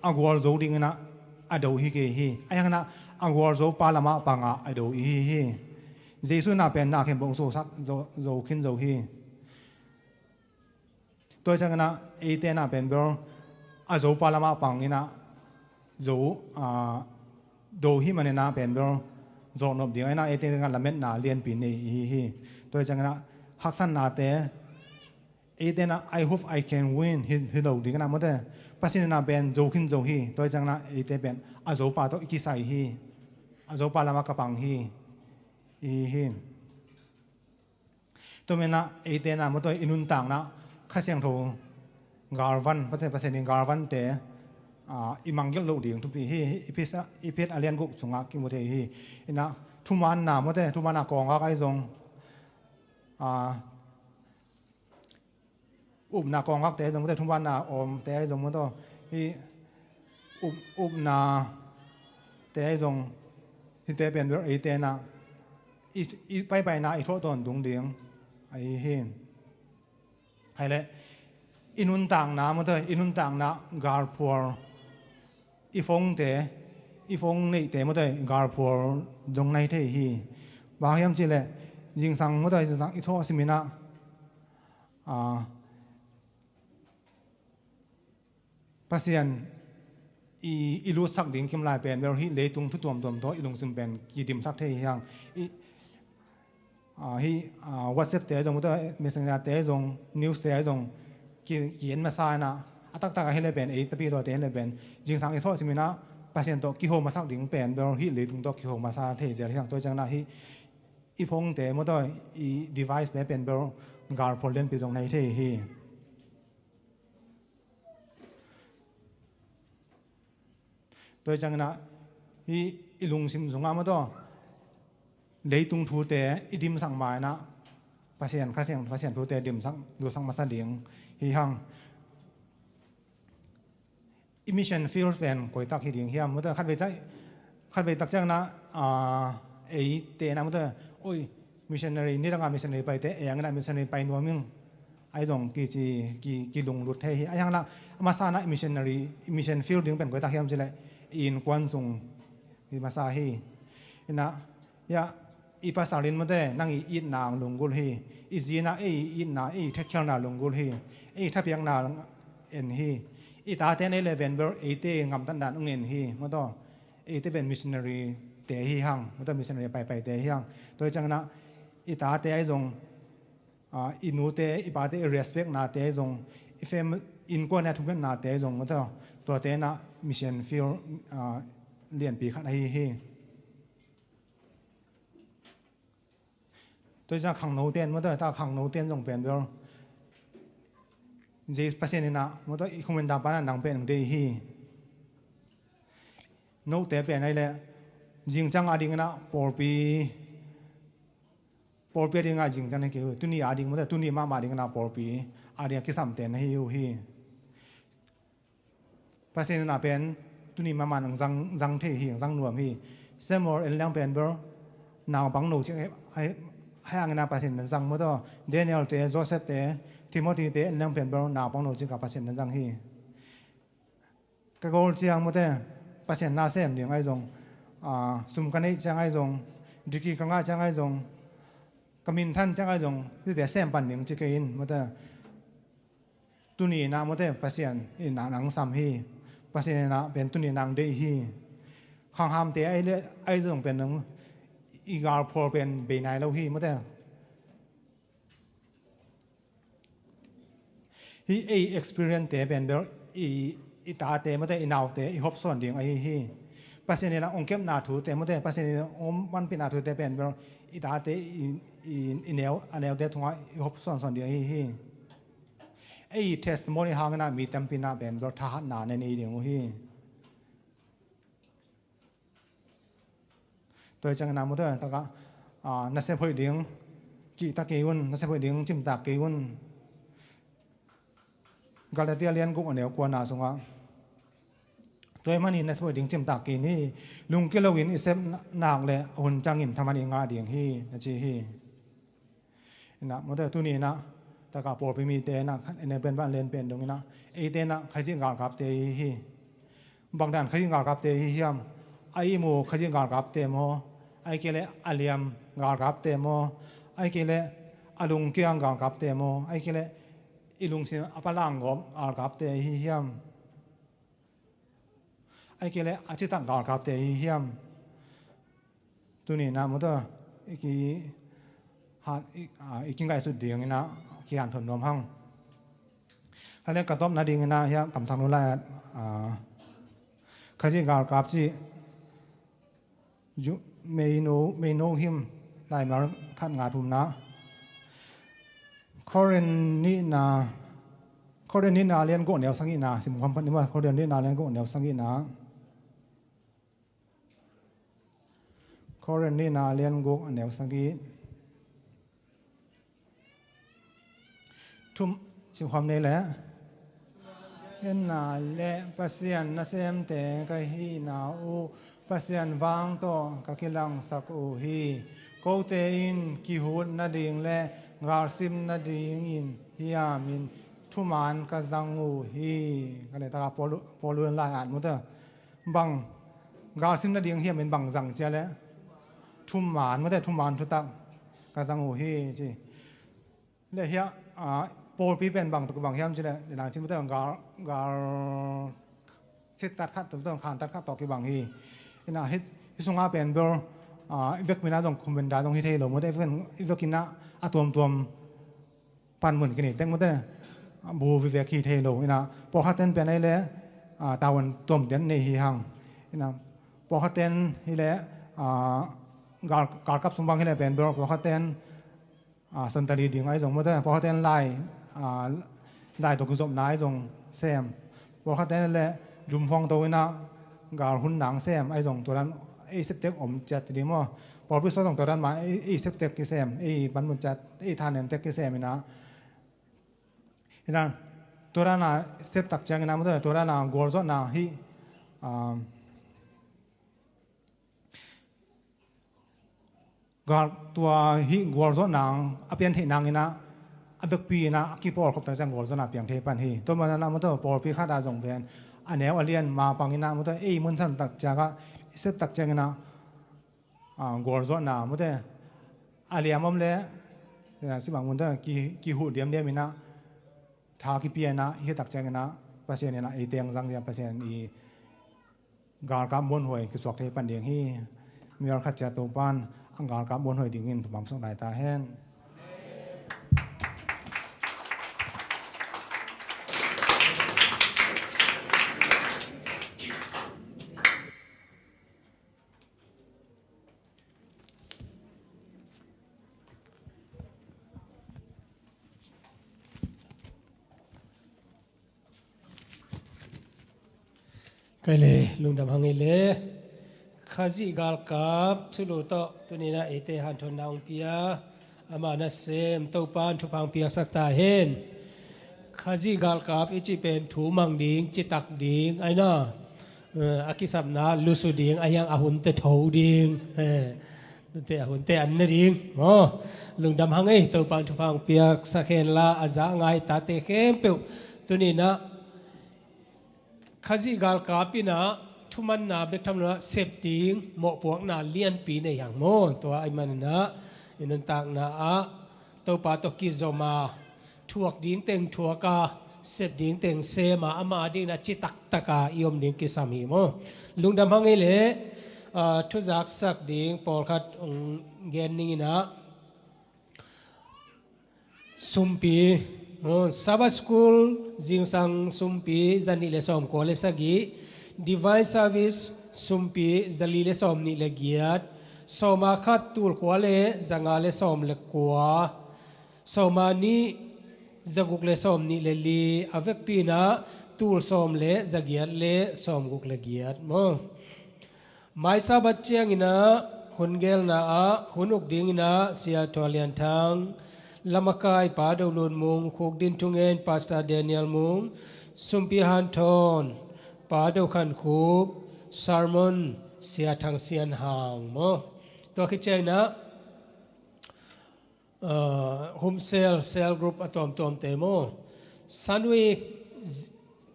a gualzo ding in ah a do hi kei hi. Ahi hang in ah a gualzo pa lamah panga a do i hi hi. Jesu in ah pen na khempeuh zo sak, zo, zo khin zo hi. Tua hi ciangin ah eite in ah pen bel a zopa lamah pang in ah zo, a, do hi manin ah pen bel zawhnop ding in ah eite in ah lametna lianpi nei i hi hi. Tua hi ciangin ah haksatnate eite in ah I hope I can win hi, hi lo ding in ah mate, Pasian in ah pen zo khin zo hi. Tua hi ciangin ah eite pen a zopa tawh i kisai hi. A zopa lamah ka pang hi i hi hi. Tua manin ah eite in ah mate i nuntakna Kha Siangtho galvan, Pasian, Pasian in galvante, a, i mangngilh loh ding thupi hi. I Phet, i Phet a lian guk sungah kimu thei hi. In ah thumaanna mate, thumaanna kawngkak ahi zong, a, upna kawngkakte ahi zong mate, thumaanna awmte ahi zong mate, hih up, upnate ahi zong, hihte pen bel eite in ah i, i paipaina i thuah tawntung ding ahi hi. Hai leh i nuntakna mate, i nuntakna galphual, i phone-te, i phone neihte mate galphual zong nai thei hi. Bang hiam cih leh zingsang mate, zingsang i thuah simin ah, a, Pasian i, i lutsak ding kimlai pen bel hih leitung thu tuamtuam tawh i lungsim pen kidimsak thei hi hang. I, a, hih, a, WhatsApp-te zong mate, Messenger-te zong, news-te zong ki, ki-en masa in ah, a taktak ahih leh pen ei tapidaw-te ahih leh pen zingsang i thuah simin ah Pasian tawh kiho masak ding pen bel hih leitung tawh kiho masa thei zel hi hang. Tua ciangin ah hih i phone te maw, tua i device te pen bel galphual lianpi zong nei thei hi. Tua ciangin ah hih i lungsim sungah maw, tua leitung thute i dimsak ma-in ah Pasian, Kha Siangtho, Pasian thute dimsak, lutsak masa ding hi hang. I mission field pen koi tak hi ding hiam? Maw, tua khatvei ciang, khatvei tak ciangin ah, ah, eite in ah maw, tua, oi, missionary, nidang a missionary paite, ei hangin ah missionary pai nuam ing, ahi zong kici, ki, kilunglut thei hi. Ahi hangin ah a masa in ah i missionary, i mission field ding pen koi tak hiam cih leh i innkuan sung hi masa hi. In ah, ya, i pasal in maw, tua nang i itna hong lunggulh hi. I zi in ah ei i itna, ei i thekkhialna lunggulh hi. Ei i thapiakna en hi. I tate in ei leh pen bel eite i gamtatna hong en hi, maw, tua. Eite pen missionary te hi hang, maw, tua missionary paipai te hi hang. Tua ciangin ah i tate ahi zong, ah, i nute, i pate, i respect nate ahi zong, i family, innkuan a thungetnate ahi zong, maw, tua, tuate in ah mission field, ah, lianpi khat ahi hi. Tua ciang khangnote in maw, tua, tua khangnote in zong pen bel, Jesu, Pasian in ah maw, tua, i khum in dam pa in ah nang pen hong deih hi. Note pen ahih leh zingciang a dingin ah pawlpi, pawlpi a dingin ah zingciang hi kei uh. Tuni a ding maw, tua, tuni mahmah dingin ah pawlpi a dingin ah kisamte na hi uh hi. Pasian in ah pen tuni mahmah nang zang, zang thei hi, zang nuam hi. Samuel en leng pen bel naupang no cik hi, hi, hi hangin ah Pasian in zang, maw, tua. Daniel te, Joseph te, Timothy te en leng pen bel naupang no cik a Pasian in zang hi. Ka gol ciang maw, tua, Pasian na sem ding ahi zong, ah, sum ka neih ciang ahi zong, degree ka ngah ciang ahi zong, ka minthan ciang ahi zong, hihte sem pan ding ci kei in, maw, tua. Tuni in ah maw, tua, Pasian in ah nang sam hi. Pasian in ah pen tuni in ah nang deih hi. Khanghamte ahi leh, ahi zong pen nang i galphual pen bei nai lo hi, maw, tua. Hih ei experience te pen bel i, i tate, maw, tua, i naute i hopsawn ding ahi hi. Pasian in ah hong kepna thute, maw, tua, Pasian in ah hong panpihna thute pen bel i tate i, i, i neu, a neute tungah i hopsawnsawn ding ahi hi. Ei testimony hangin ah mi tampi in ah pen bel thahatna na nei ding uh hi. Tua ciangin ah maw, tua, tak ah, ah, nasep hoih ding kihta kei un, nasep hoih ding cimtak kei un. Galatia lian guk a neu kuana sungah, tua ahih manin nasep hoih ding cimtak kei ni. Lungkia loin i sep nak leh a hun ciangin thaman i ngah ding hi, na ci hi. In ah maw, tua, tuni in ah, tak ah pawlpi mite in ah, khat en pen, van len pen dong in ah, eite in ah Khazih galkapte i hi hi. Bang dan Khazih galkapte i hi hiam? A ihmu Khazih galkapte maw? Ahih kei leh a liam galkapte maw? Ahih kei leh a lungkiang galkapte maw? Ahih kei leh i lungsim a palang gawp galkapte i hi hiam? Ahih kei leh a citak galkapte i hi hiam? Tuni in ah maw, tua, i ki, ha, i, a, i kingaihsut ding in ah kihanthawn nuam hang. Hale ka tawpna ding in ah hiah kamsang nu lai-at, a, Khazih galkap cih, ju, meino, meino him laimal khat nga thumna. Korin nihna, Korin nihna lian guk neu sagihna, sim kham phat ni maw, Korin nihna lian guk neu sagihna. Korin nihna lian guk a neu sagih. Thum, sim kham ni leh. Enna le Pasian nasemte ka hihna uh, Pasian vang tawh ka kilangsak uh hi. Kote in kihut nading le galsim nadingin hiamin thuman ka zang uh hi. Ka le taka Paul, Paul un lai-at mu ta. Bang, galsim nading hiamin bang zang cia le, thuman, mate, thuman thutak ka zang uh hi ci. Le hiah, a, pawlpi pen bang tuk bang hiam ci le, le nang ci mate, gal, gal sitat khat tuk tuk, khantat khat tawh kibang hi. Ina hih, hih sunga pen bel, a, i vekpi na zong khum benda zong hi thei lo, mate, i vek, i vekpi na a tuamtuam panmun kini teng mate, bu vivek hi thei lo. Ina pawlkhat ten pen ai le, a, tavuan tuamtuam nei hi hang. Ina, pawlkhatten hileh, ah, gal, galkap sung bang hileh pen bel pawlkhatten, ah, santali ding ahi zong mawte, pawlkhatten lai, ah, lai tawh kizopna ahi zong sem. Pawlkhatten hileh dum huang to ina gal hun nang sem ahi zong tua dan ei septek om ciat ding maw. Pawlpi sung zong tua dan mah ei, ei septek kisem, ei panmun ciat, ei thanemtek kisem ina. Ina, tua dan a sep tak ciang ina mawte, tua dan a gualzawhna hi, ah, Gal, tua hi gualzawhna a pian theih nang ina, a vekpi ina a kipawlkhop tak ciang gualzawhna piang thei pan hi. Tua mana mawte pawlpi khat a zong pen a neu a lian ma pang ina mawte ei munsan tak ciang a i sep tak ciang ina, ah, gualzawhna mawte a liam om le, ina, sibang munte ki, kihuh diamdiam ina tha kipia ina hi tak ciang ina Pasian ina ei teng zang dia Pasian i galkap muanhuai kisuak thei pan ding hi. Mial khat cia Topan a galkap muanhuai dingin thupha suak lai ta hen. Kei le lungdam hang ei le. Khazih galkap thulu tawh tuni ina eite hanthawnna hong pia, ama nasem Topan thupha hong piaksak ta hen. Khazih galkap i cih pen thu mang ding, citak ding aina, eh, a kisapna lusu ding, a hiang a hunte tho ding, eh, te a hunte an ne ding maw. Lungdam hang ei, Topan thupha hong piaksak henla a za a ngai tate khempeuh tuni ina Khazih galkap ina thumanna bek tham lo ina sep ding mawhpuakna lianpi nei hang maw. Tua ahih man ina i nuntakna ah Topa tawh kizom a thuak ding teng thuak a, sep ding teng sem a, ama ding ina citaktak a i om ding kisam hi maw. Lungdam hang ei le, ah, thuzaksak ding pawlkhat hong gen ning ina, sumpi, oh, Sabbath School zingsang sumpi zanih le sawmkua le sagih, Divine Service sumpi zali le sawmnih le giat, sawma khat tulkua le zanga le sawm le kua, sawma nih zaguk le sawmnih le li, a vekpi ina tul sawm le zagiat le sawmguk le giat maw. Mai Sabbath ciang ina hun gelna ah hun uk ding ina Sia Thua Lian Thang, lamakai Pa Do Lun Mung, khukdin thungen Pastor Daniel Mung, sumpi hanthawn Pa Do Khan Khup, sermon Sia Thang Sian Hang maw. Tua khit ciang ina, ah, home cell, cell group a tuamtuamte maw. Sunday,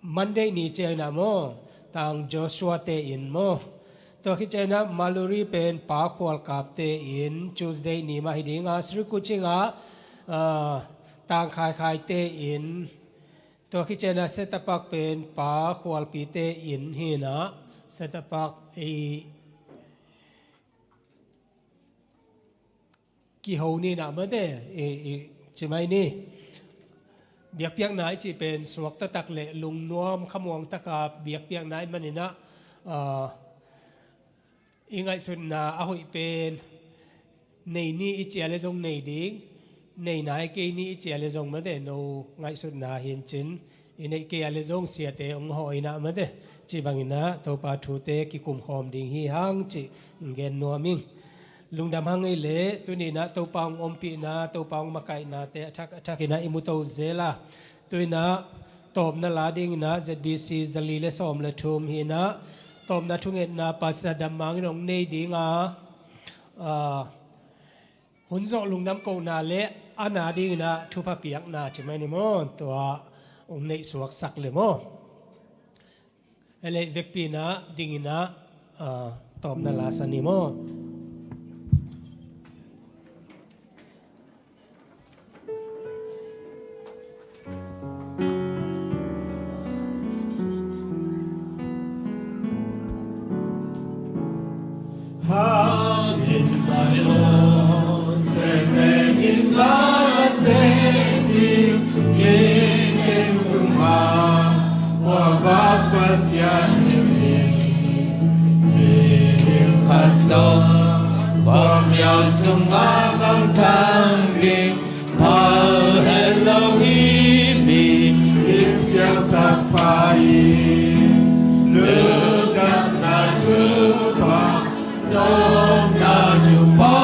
Monday ni ciang ina maw, Tang Joshua te inn maw. Tua khit ciang ina Maluri pen Pa Khual Kap te inn, Tuesday ni mah hi ding a, Sri Kuching ah, ah, Tang Khai Khai te inn. Tua khit ciang ina Setapak pen Pa Khual Pi te inn hi ina, Setapak i kiho ni ina mawte, i, i, ci mai ni. Biakpiakna i cih pen suak taktak le lungnuam khamuang taka biakpiakna ahih man ina, ah, i ngaihsutna a hoih pen nei ni i ci a le zong nei ding, nei nai kei ni i ci a le zong mawte no ngaihsutna hi in cin, i neih kei a le zong siate hong hawh ina mawte, ci bang ina Topa thute kikum khawm ding hi hang cih gen nuam ing. Lungdam hang ei le, tuni ina Topa hong ompihna, Topa hong makaihnate a thak a thak ina i mu to zel a, tu ina tawpna la ding ina Z B C zali le sawm le thum hi ina, tawpna thungetna Pastor Dam Mang in hong nei ding a, ah, hun zawh lungdam kohna le a na ding ina thupha piakna ci mai ni maw, tua hong neih suaksak le maw. Hi le vekpi ina ding ina, ah, tawpna la sa ni maw. Piang sungah bang thang ding, pha het lo hi mi, in piangsak pha hi. Lungdamna thupha, nopna thupha,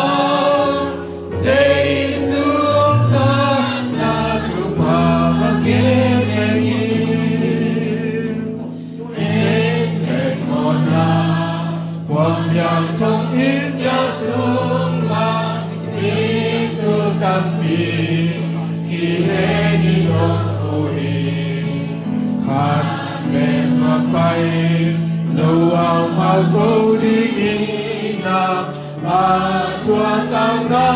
Jesu omna thupha, a gen hi. Inn le mawhna, khuamial thong inn ya sungah, mi tu tampi, kihei ni dong uh hi. Khat le ma pai lo, aumau ko ding in ah, a suahtakna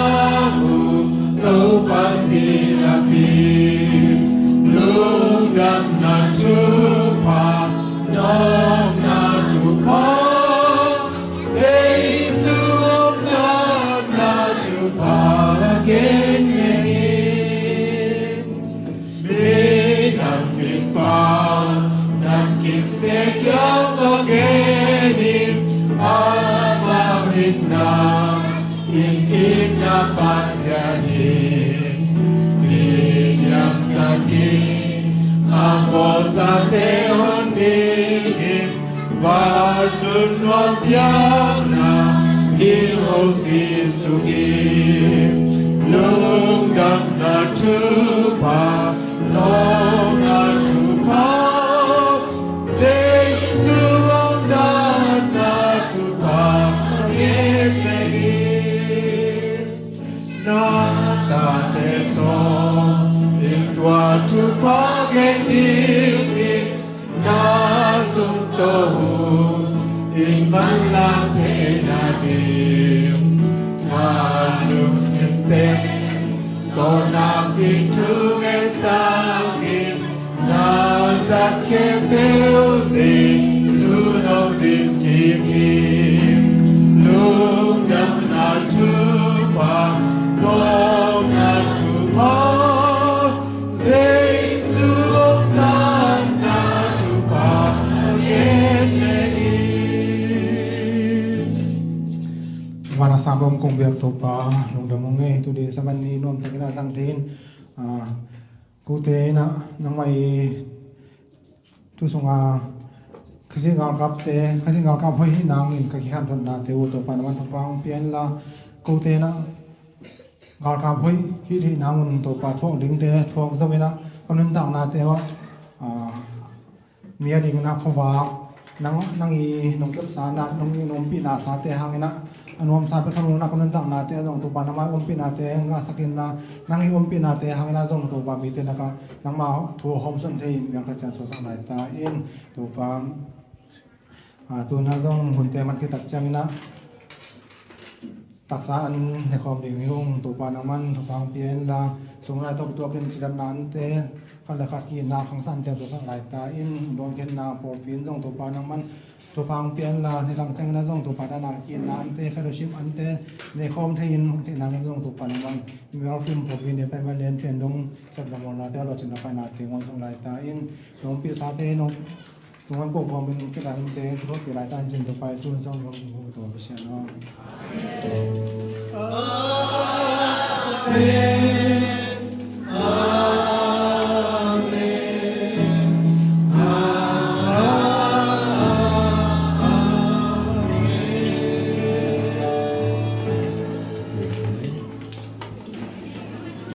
uh Topa sin a pia. Lungdamna thupha, nopna thupha, Jesu omna thupha, a gen hi. Minam kim pau, nam kimte kiang a gen hi, amau itna in itna Pasian hi. Mi niamsak in, a bawlsate hon ding hi. Vanglian nuam piakna, ding Jesu hi. Lungdamna thupha, nopna thupha, Jesu omna thupha, a gen hi. Na tate sawm in tua thupha gen ding hi. Na sum tawh hun in manlang theihna ding, na lungsim teng tawh nakpi thu ngetsak in. Na zat khempeuh Jesu nong dim kim hi. Lungdamna thupha, nopna thupha, Jesu omna thupha, a gen hi. Van a sang bawm kong biak Topa, lungdam ung ei, tu din Sabbath ni nuam takin a zang ding in, ah, kote in ah nangmah i thu sungah Khazih galkapte, Khazih galkap hoih hih nangin ka kikhanthotnate uh Topa nangman thupha hong pia inla, kote in ah galkap hoih hih theih nangun Topa thuak dingte thuak zo in ah, ka nuntaknate uh, ah, mi a dingin ah khuavak, nang, nang i nong kepsa na, nong i nong ompihna sate hangin ah, a nuamsa pek kha nung ah ka nuntaknate ah zong Topa nangmah i ompihnate ngahsak inla, nang i ompihnate hangin ah zong Topa mite lakah nangmah thu hawmsawn thei in mial khat ciang suaksak lai ta in. Topa, ah, tu in ah zong hunte man khit tak ciangin ah taksa an nekhawm ding hi ung. Topa nangman thupha hong pia inla, sung lai tawh kituakin cidamna ante, khat le khat ki-itna khangsa ante suaksak lai ta in. Duangkhiatna pawlpi in zong Topa nangman thupha hong pia inla, nidang ciangin ah zong Topa dan a ki-itna ante, fellowship ante nekhawm thei in, hong theihna in zong Topa nangman mimal kim pawlpi ne pen van lian pen dong, sep lam awlnate a lawhcinna painate ngawnsung lai ta in. Nong ompihsate nong Tungah ko kawmin kidang te, thupha pia lai ta in cin Topa Jesu min suang kong thupha pia sian aw. Amen.